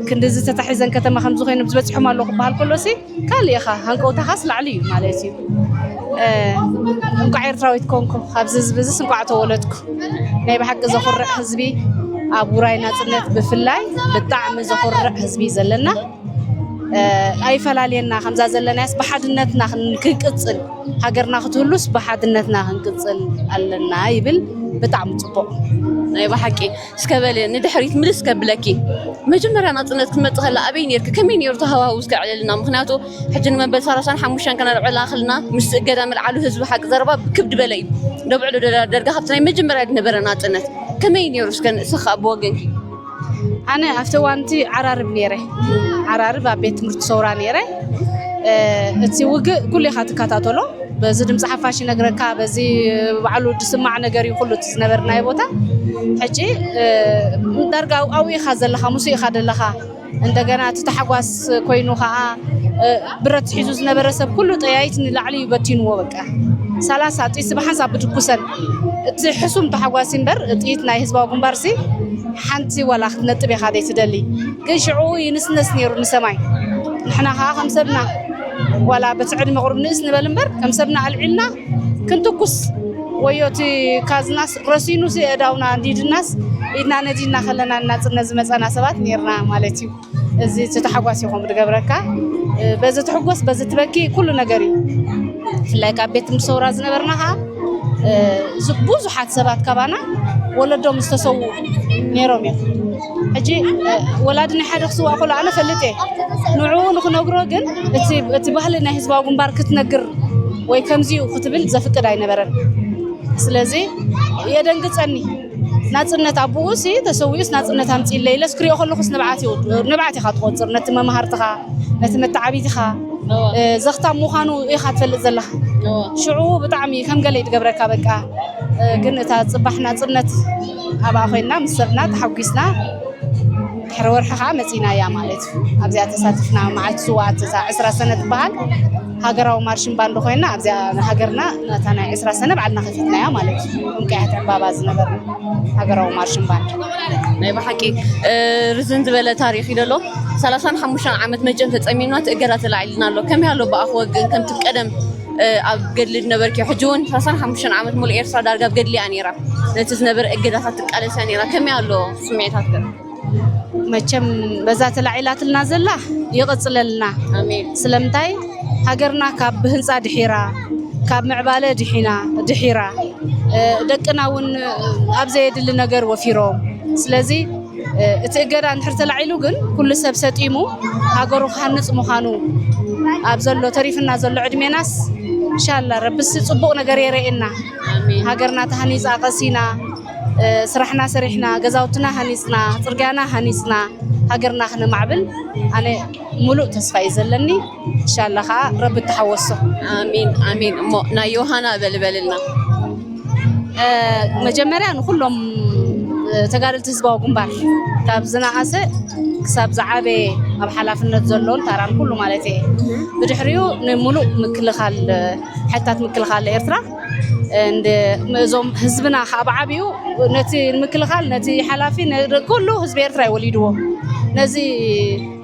ክንድዚ ተታሒዘን ከተማ ከምዚ ኮይኖም ዝበፂሖም ኣለዉ ክበሃል ከሎሲ ካልእ ኢኻ ሃንቀውታኻስ ላዕሊ እዩ ማለት እዩ። እንኳዕ ኤርትራዊት ኮንኩ ካብዚ ዝብዝስ እንኳዕ ተወለድኩ። ናይ ብሓቂ ዘኹርዕ ህዝቢ ኣብ ውራይ ናጽነት ብፍላይ ብጣዕሚ ዘኹርዕ ህዝቢ እዩ ዘለና። ኣይፈላልየና ከምዛ ዘለናያስ ብሓድነትና ክንቅጽል ሃገርና ክትህሉስ ብሓድነትና ክንቅጽል ኣለና ይብል። ብጣዕሚ ጽቡቕ። ናይ ብሓቂ እስከ በለ ንድሕሪት ምልስ ከብለኪ። መጀመርያ ናጽነት ክትመጽእ ከላ ኣበይ ነርኪ? ከመይ ነይሩ እቲ ሃዋህው እስከ ዕለልና? ምኽንያቱ ሕጂ ንመበል ሰላሳን ሓሙሽተን ከነልዕላ ከለና ምስ እገዳ ምልዓሉ ህዝቢ ሓቂ ዘረባ ብክብ ድበለ እዩ። ደብዕሎ ደርጋ ካብቲ ናይ መጀመርያ ዝነበረ ናጽነት ከመይ ነይሩ? እስከ ንስኻ ብወገንኪ። ኣነ ኣብቲ እዋንቲ ዓራርብ ነይረ። ዓራርብ ኣብ ቤት ትምህርቲ ሰውራ ነይረ። እቲ ውግእ ኩሉ ኢኻ ትከታተሎ። በዚ ድምፂ ሓፋሽ ይነግረካ በዚ ባዕሉ ዝስማዕ ነገር እዩ ኩሉ እቲ ዝነበርናዮ ቦታ። ሕጂ ዳርጋ ኣብኡ ኢኻ ዘለኻ ምስኡ ኢኻ ዘለኻ። እንደገና እቲ ታሕጓስ ኮይኑ ከዓ ብረት ሒዙ ዝነበረ ሰብ ኩሉ ጠያይት ንላዕሊ እዩ በቲንዎ። በቃ ሰላሳ ጥይት ብሓንሳብ ብድኩሰን እቲ ሕሱም ታሕጓሲ እምበር ጥይት ናይ ህዝባዊ ግንባርሲ ሓንቲ ዋላ ክትነጥብ ኢኻ ዘይትደሊ። ግን ሽዑ ይንስነስ ነይሩ ንሰማይ። ንሕና ከዓ ከም ሰብና ዋላ በቲ ዕድመ ቁሩብ ንእስ ንበል እምበር ከም ሰብና ኣልዒልና ክንትኩስ ወዮ እቲ ካዝናስ ረሲኑሲ ኣእዳውና ኣንዲድናስ ኢድና ነዲድና ከለና ናጽነት ዝመጸና ሰባት ነይርና ማለት እዩ። እዚ እቲ ታሕጓስ ይኹም ዝገብረካ። በዚ ትሕጎስ፣ በዚ ትበኪ፣ ኩሉ ነገር እዩ። ብፍላይ ካብ ቤት ትምህርቲ ሰውራ ዝነበርና ኸዓ ብዙሓት ሰባት ካባና ወለዶም ዝተሰዉ ነይሮም እዮም። ሕጂ ወላዲ ናይ ሓደ ክስዋእ ከሎ ኣነ ፈልጥ እየ። ንዕኡ ንክነግሮ ግን እቲ ባህሊ ናይ ህዝባዊ ግንባር ክትነግር ወይ ከምዚዩ ክትብል ዘፍቅድ ኣይነበረን። ስለዚ የደንግጸኒ። ናጽነት ኣቦኡ ሲ ተሰዊኡስ ናጽነት ኣምጺእለይ ኢለስ ክሪኦ ከለኹስ ንብዓት ይወዱ ንብዓት ኢኻ ትቆጽር ነቲ መማሃርትኻ ነቲ መተዓቢትኻ ዘኽታም ምዃኑ ኢኻ ትፈልጥ ዘለኻ። ሽዑ ብጣዕሚ ከም ገለ ይድገብረካ በቃ። ግን እታ ጽባሕ ናጽነት ኣብኣ ኮይንና ምስ ሰብና ተሓጒስና ድሕሪ ወርሒ ከዓ መፂና እያ ማለት እዩ። ኣብዚኣ ተሳቲፍና። መዓልቲ ስዋኣት እዛ ዕስራ ሰነ ትበሃል ሃገራዊ ማርሽን ባንድ ኮይና ኣብዚኣ ሃገርና ነታ ናይ ዕስራ ሰነ ባዕልና ከፊትና እያ ማለት እዩ። እምቀያት ዕምባባ ዝነበርና ሃገራዊ ማርሽን ባንድ። ናይ ብሓቂ ርዝን ዝበለ ታሪክ እዩ ዘሎ። ሰላሳን ሓሙሽተን ዓመት መቸም ተፀሚምና እቲ እገዳ ተላዒልና ኣሎ። ከመይ ኣሎ ብኣኽ ወግን ከምቲ ቀደም ኣብ ገድሊ ዝነበርኪ ሕጂ እውን ሰላሳን ሓሙሽተን ዓመት ሙሉእ ኤርትራ ዳርጋ ኣብ ገድሊ እያ ነይራ። ነቲ ዝነበረ እገዳታት ትቃለስ እያ ነይራ። ከመይ ኣሎ ስምዒታት ገ? መቸም በዛ ተላዒላትልና ዘላ ይቕጽለልና። ኣሜን። ስለምንታይ ሃገርና ካብ ብህንጻ ድሒራ ካብ ምዕባለ ድሒና ድሒራ ደቅና እውን ኣብ ዘየድሊ ነገር ወፊሮም። ስለዚ እቲ እገዳ እንድሕር ተላዒሉ ግን ኩሉ ሰብ ሰጢሙ ሃገሩ ክሃንጽ ምዃኑ ኣብ ዘሎ ተሪፍና ዘሎ ዕድሜናስ እንሻላ ረብሲ ጽቡቕ ነገር የረኤና። ሃገርና ተሃኒጻ ቀሲና ስራሕና ሰሪሕና ገዛውትና ሃኒጽና ጽርግያና ሃኒጽና ሃገርና ክነማዕብል ኣነ ሙሉእ ተስፋ እዩ ዘለኒ። እንሻላ ከዓ ረቢ ተሓወሶ። ኣሚን ኣሚን። እሞ ናይ ዮሃና በልበልና። መጀመርያ ንኩሎም ተጋደልቲ ህዝባዊ ግንባር ካብ ዝነኣሰ ክሳብ ዝዓበየ ኣብ ሓላፍነት ዘሎን ታራን ኩሉ ማለት እየ። ብድሕሪኡ ንሙሉእ ምክልኻል ሓይልታት ምክልኻል ኤርትራ እዞም ህዝብና ካብ ዓብዩ ነቲ ምክልኻል ነቲ ሓላፊ ኩሉ ህዝቢ ኤርትራ ይወሊድዎ። ነዚ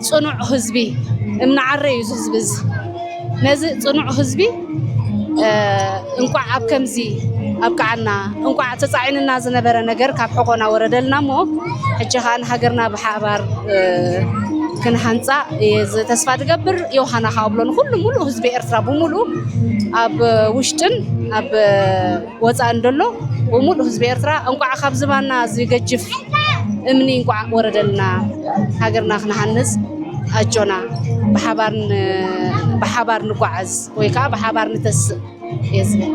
ፅኑዕ ህዝቢ እምናዓረ እዩ እዚ ህዝቢ እዚ። ነዚ ፅኑዕ ህዝቢ እንቋዕ ኣብ ከምዚ ኣብቅዓና፣ እንቋዕ ተፃዒንና ዝነበረ ነገር ካብ ሕቆና ወረደልና እሞ ሕጂ ከዓ ንሃገርና ብሓባር ክንሃንፃ እየ ተስፋ ዝገብር። ዮሃና ከዓ ብሎ ንኩሉ ሙሉእ ህዝቢ ኤርትራ ብምሉእ ኣብ ውሽጥን ኣብ ወፃእን ደሎ ብምሉእ ህዝቢ ኤርትራ እንቋዕ ካብ ዝባና ዝገጅፍ እምኒ እንቋዕ ወረደልና። ሃገርና ክንሃንፅ ኣጆና ብሓባር ንጓዓዝ ወይ ከዓ ብሓባር ንተስእ እየ ዝብል።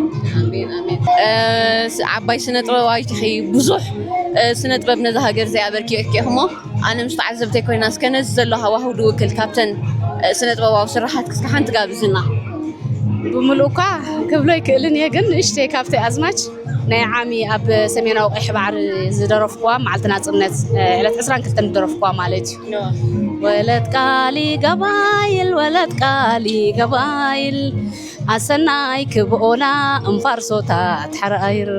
ዓባይ ስነ ጥበባዊት ኢኺ። ብዙሕ ስነ ጥበብ ነዛ ሃገር እዚኣ ኣበርኪዕኪ ኢኽሞ ኣነ ምስ ተዓዘብተይ ኮይና እስከ ነዚ ዘሎ ሃዋህው ድውክል ካብተን ስነ ጥበባዊ ስራሓት ክስካ ሓንቲ ጋብዝና። ብምሉእ እኳ ክብሎ ይክእልን እየ ግን ንእሽተይ ካብቲ ኣዝማች ናይ ዓሚ ኣብ ሰሜናዊ ቀይሕ ባሕሪ ዝደረፍኩዋ መዓልቲ ናፅነት ዕለት ዕስራን ክልተን ዝደረፍኩዋ ማለት እዩ። ወለት ቃሊ ገባይል ወለት ቃሊ ገባይል ኣሰናይ ክብኦና እንፋርሶታት ሓራይር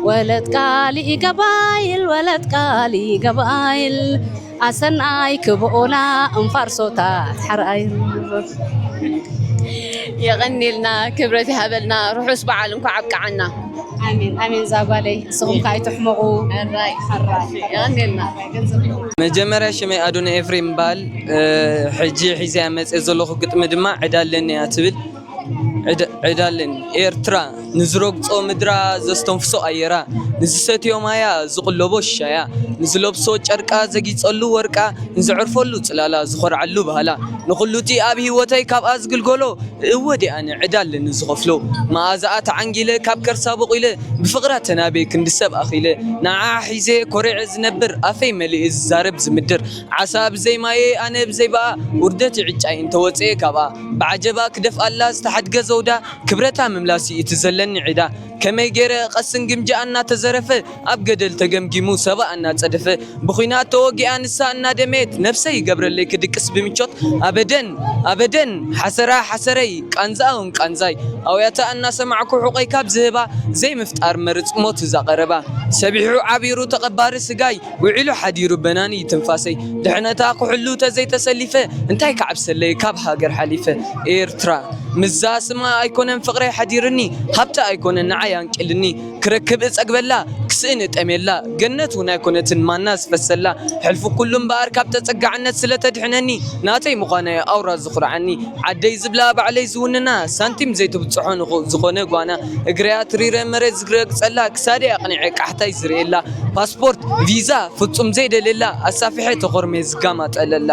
ወለት ቃሊ ገባይል ወለት ቃሊ ገባይል ኣሰናይ ክብኦና እንፋርሶታት ሓራይር። የቐኒልና ክብረት ይሃበልና። ርሑስ በዓል እንኳዕ ኣብቅዓና። ኣሜን ኣሜን። ዛጓለይ እስኹም ከዓ ኣይትሕመቑ። ሕራይ። የቐኒልና። መጀመርያ ሽመይ ኣዶነ ኤፍሬም ይበሃል። ሕጂ ሒዘያ መፅእ ዘለኹ ግጥሚ ድማ ዕዳ ኣለኒ እያ ትብል። ዕዳ ኣለኒ ኤርትራ ንዝረግጾ ምድራ ዘስተንፍሶ ኣየራ ንዝሰትዮ ማያ ዝቕለቦ ሻያ ንዝለብሶ ጨርቃ ዘጊጸሉ ወርቃ ንዝዕርፈሉ ጽላላ ዝኾርዓሉ ባህላ ንኹሉ'ቲ ኣብ ህይወተይ ካብኣ ዝግልገሎ እወ ዲኣነ ዕዳ ኣለኒ ዝኸፍሎ መኣዛኣ ተዓንጊለ ካብ ከርሳ ቦቒለ ብፍቕራ ተናብየ ክንዲ ሰብ ኣኺለ ንዓኣ ሒዘ ኮሪዐ ዝነብር ኣፈይ መሊኤ ዝዛረብ ዝምድር ዓሳ ብዘይ ማየ ኣነ ብዘይ ብኣ ውርደት ይዕጫይ እንተወፅኤ ካብኣ ብዓጀባ ክደፍኣላ ዝተሓድገ ዘውዳ ክብረታ ምምላስ እዩ እቲ ዘለኒ ዕዳ ከመይ ገይረ ቀስን ግምጃኣ እናተዘረፈ ኣብ ገደል ተገምጊሙ ሰብኣ እናፀደፈ ብኹናት ተወጊኣ ንሳ እናደመየት ነብሰይ ይገብረለይ ክድቅስ ብምቾት ኣበደን ኣበደን ሓሰራ ሓሰረይ ቃንዛኣ እውን ቃንዛይ ኣውያታ እናሰማዕኩ ሑቐይ ካብ ዝህባ ዘይምፍጣር መርፅ ሞት እዛ ቀረባ ሰቢሑ ዓቢሩ ተቐባሪ ስጋይ ውዒሉ ሓዲሩ በናኒ ትንፋሰይ ድሕነታ ክሕሉ ተዘይተሰሊፈ እንታይ ክዓብሰለይ ካብ ሃገር ሓሊፈ ኤርትራ ምዛ ስማ ኣይኮነን ፍቕረይ ሓዲርኒ ሃብታ ኣይኮነን ንዓይ ኣንቂልኒ ክረክብ እጸግበላ ስእኒ ጠሜላ ገነት እውን ኣይኮነትን ማና ዝፈሰላ። ሕልፊ ኩሉ እምበኣር ካብ ተጸጋዕነት ስለ ተድሕነኒ፣ ናተይ ምዃነይ ኣውራ ዝኹርዓኒ። ዓደይ ዝብላ ባዕለይ ዝውንና፣ ሳንቲም ዘይትብጽሖ ንኹ ዝኾነ ጓና። እግረይ ኣትሪረ መሬት ዝረግጸላ፣ ክሳደይ ኣቕኒዐ ቃሕታይ ዝርእየላ። ፓስፖርት ቪዛ ፍጹም ዘይደልየላ፣ ኣሳፊሐ ተኾርሜ ዝጋማጠለላ።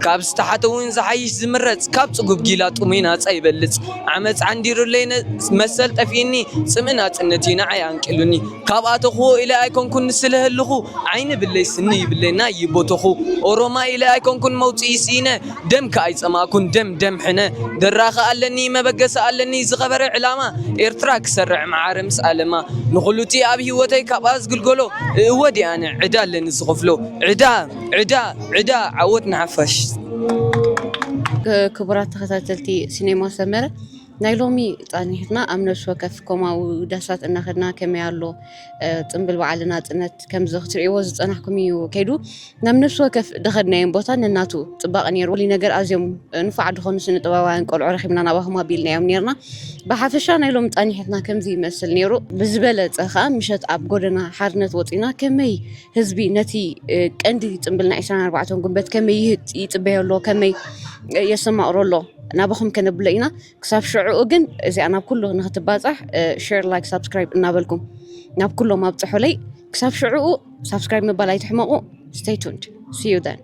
ካብ ዝተሓተ እውን ዝሓይሽ ዝምረጽ፣ ካብ ጽጉብ ጊላ ጥሙይ ናጻ ይበልጽ። ዓመጽ ዓንዲሩለይ ነ-፣ መሰል ጠፊእኒ፣ ጽምእ ናጽነት እዩ ንዓይ ኣንቂሉኒ። ካብ ኣተኹዎ ኢለ ኣይኮንኩን ንስለ ህልኹ፣ ዓይኒ ብለይ ስኒ ይብለይ ናይ ቦተኹ። ኦሮማ ኢለ ኣይኮንኩን መውጽኢ ስኢነ፣ ደም ከኣ ኣይጸማእኩን ደም ደም ሕነ። ደራኸ ኣለኒ መበገሲ ኣለኒ ዝኸበረ ዕላማ፣ ኤርትራ ክሰርዕ መዓረ ምስ ኣለማ። ንኹሉቲ ኣብ ህይወተይ ካብኣ ዝግልገሎ፣ እወ ዲኣነ ዕዳ ኣለኒ ዝኸፍሎ። ዕዳ፣ ዕዳ፣ ዕዳ፣ ዓወት ንሓፋሽ። ክቡራት ተኸታተልቲ ሲኔማ ሰመረ፣ ናይ ሎሚ ጻኒሕትና ኣብ ነፍሲ ወከፍ ኮማዊ ዳሳት እናኸድና ከመይ ኣሎ፣ ጽምብል በዓል ናጽነት ከምዚ ክትርእይዎ ዝጸናሕኩም እዩ ከይዱ። ናብ ነፍሲ ወከፍ ደኸድናዮም ቦታ ነናቱ ጽባቐ ነይሩ። ወሊ ነገር ኣዝዮም ንፉዓት ዝኾኑ ስነ ጥበባውያን ቆልዑ ረኺብና ናባኹም ኣቢልናዮም ነርና። ብሓፈሻ ናይ ሎሚ ጻኒሕትና ከምዚ ይመስል ነይሩ። ብዝበለጸ ኸኣ ምሸት ኣብ ጎደና ሓርነት ወጺና ከመይ ህዝቢ ነቲ ቀንዲ ጽምብልና ዕስራን ኣርባዕተን ጉንበት ከመይ ይጽበዮ ኣሎ፣ ከመይ የሰማቕሮ ኣሎ ናባኹም ከነብሎ ኢና። ክሳብ ሽዕኡ ግን እዚኣ ናብ ኩሉ ንክትባጻሕ ሸር፣ ላይክ፣ ሳብስክራይብ እናበልኩም ናብ ኩሎም ኣብጽሑለይ። ክሳብ ሽዕኡ ሳብስክራይብ ምባል ኣይትሕመቑ። Stay tuned. See you then.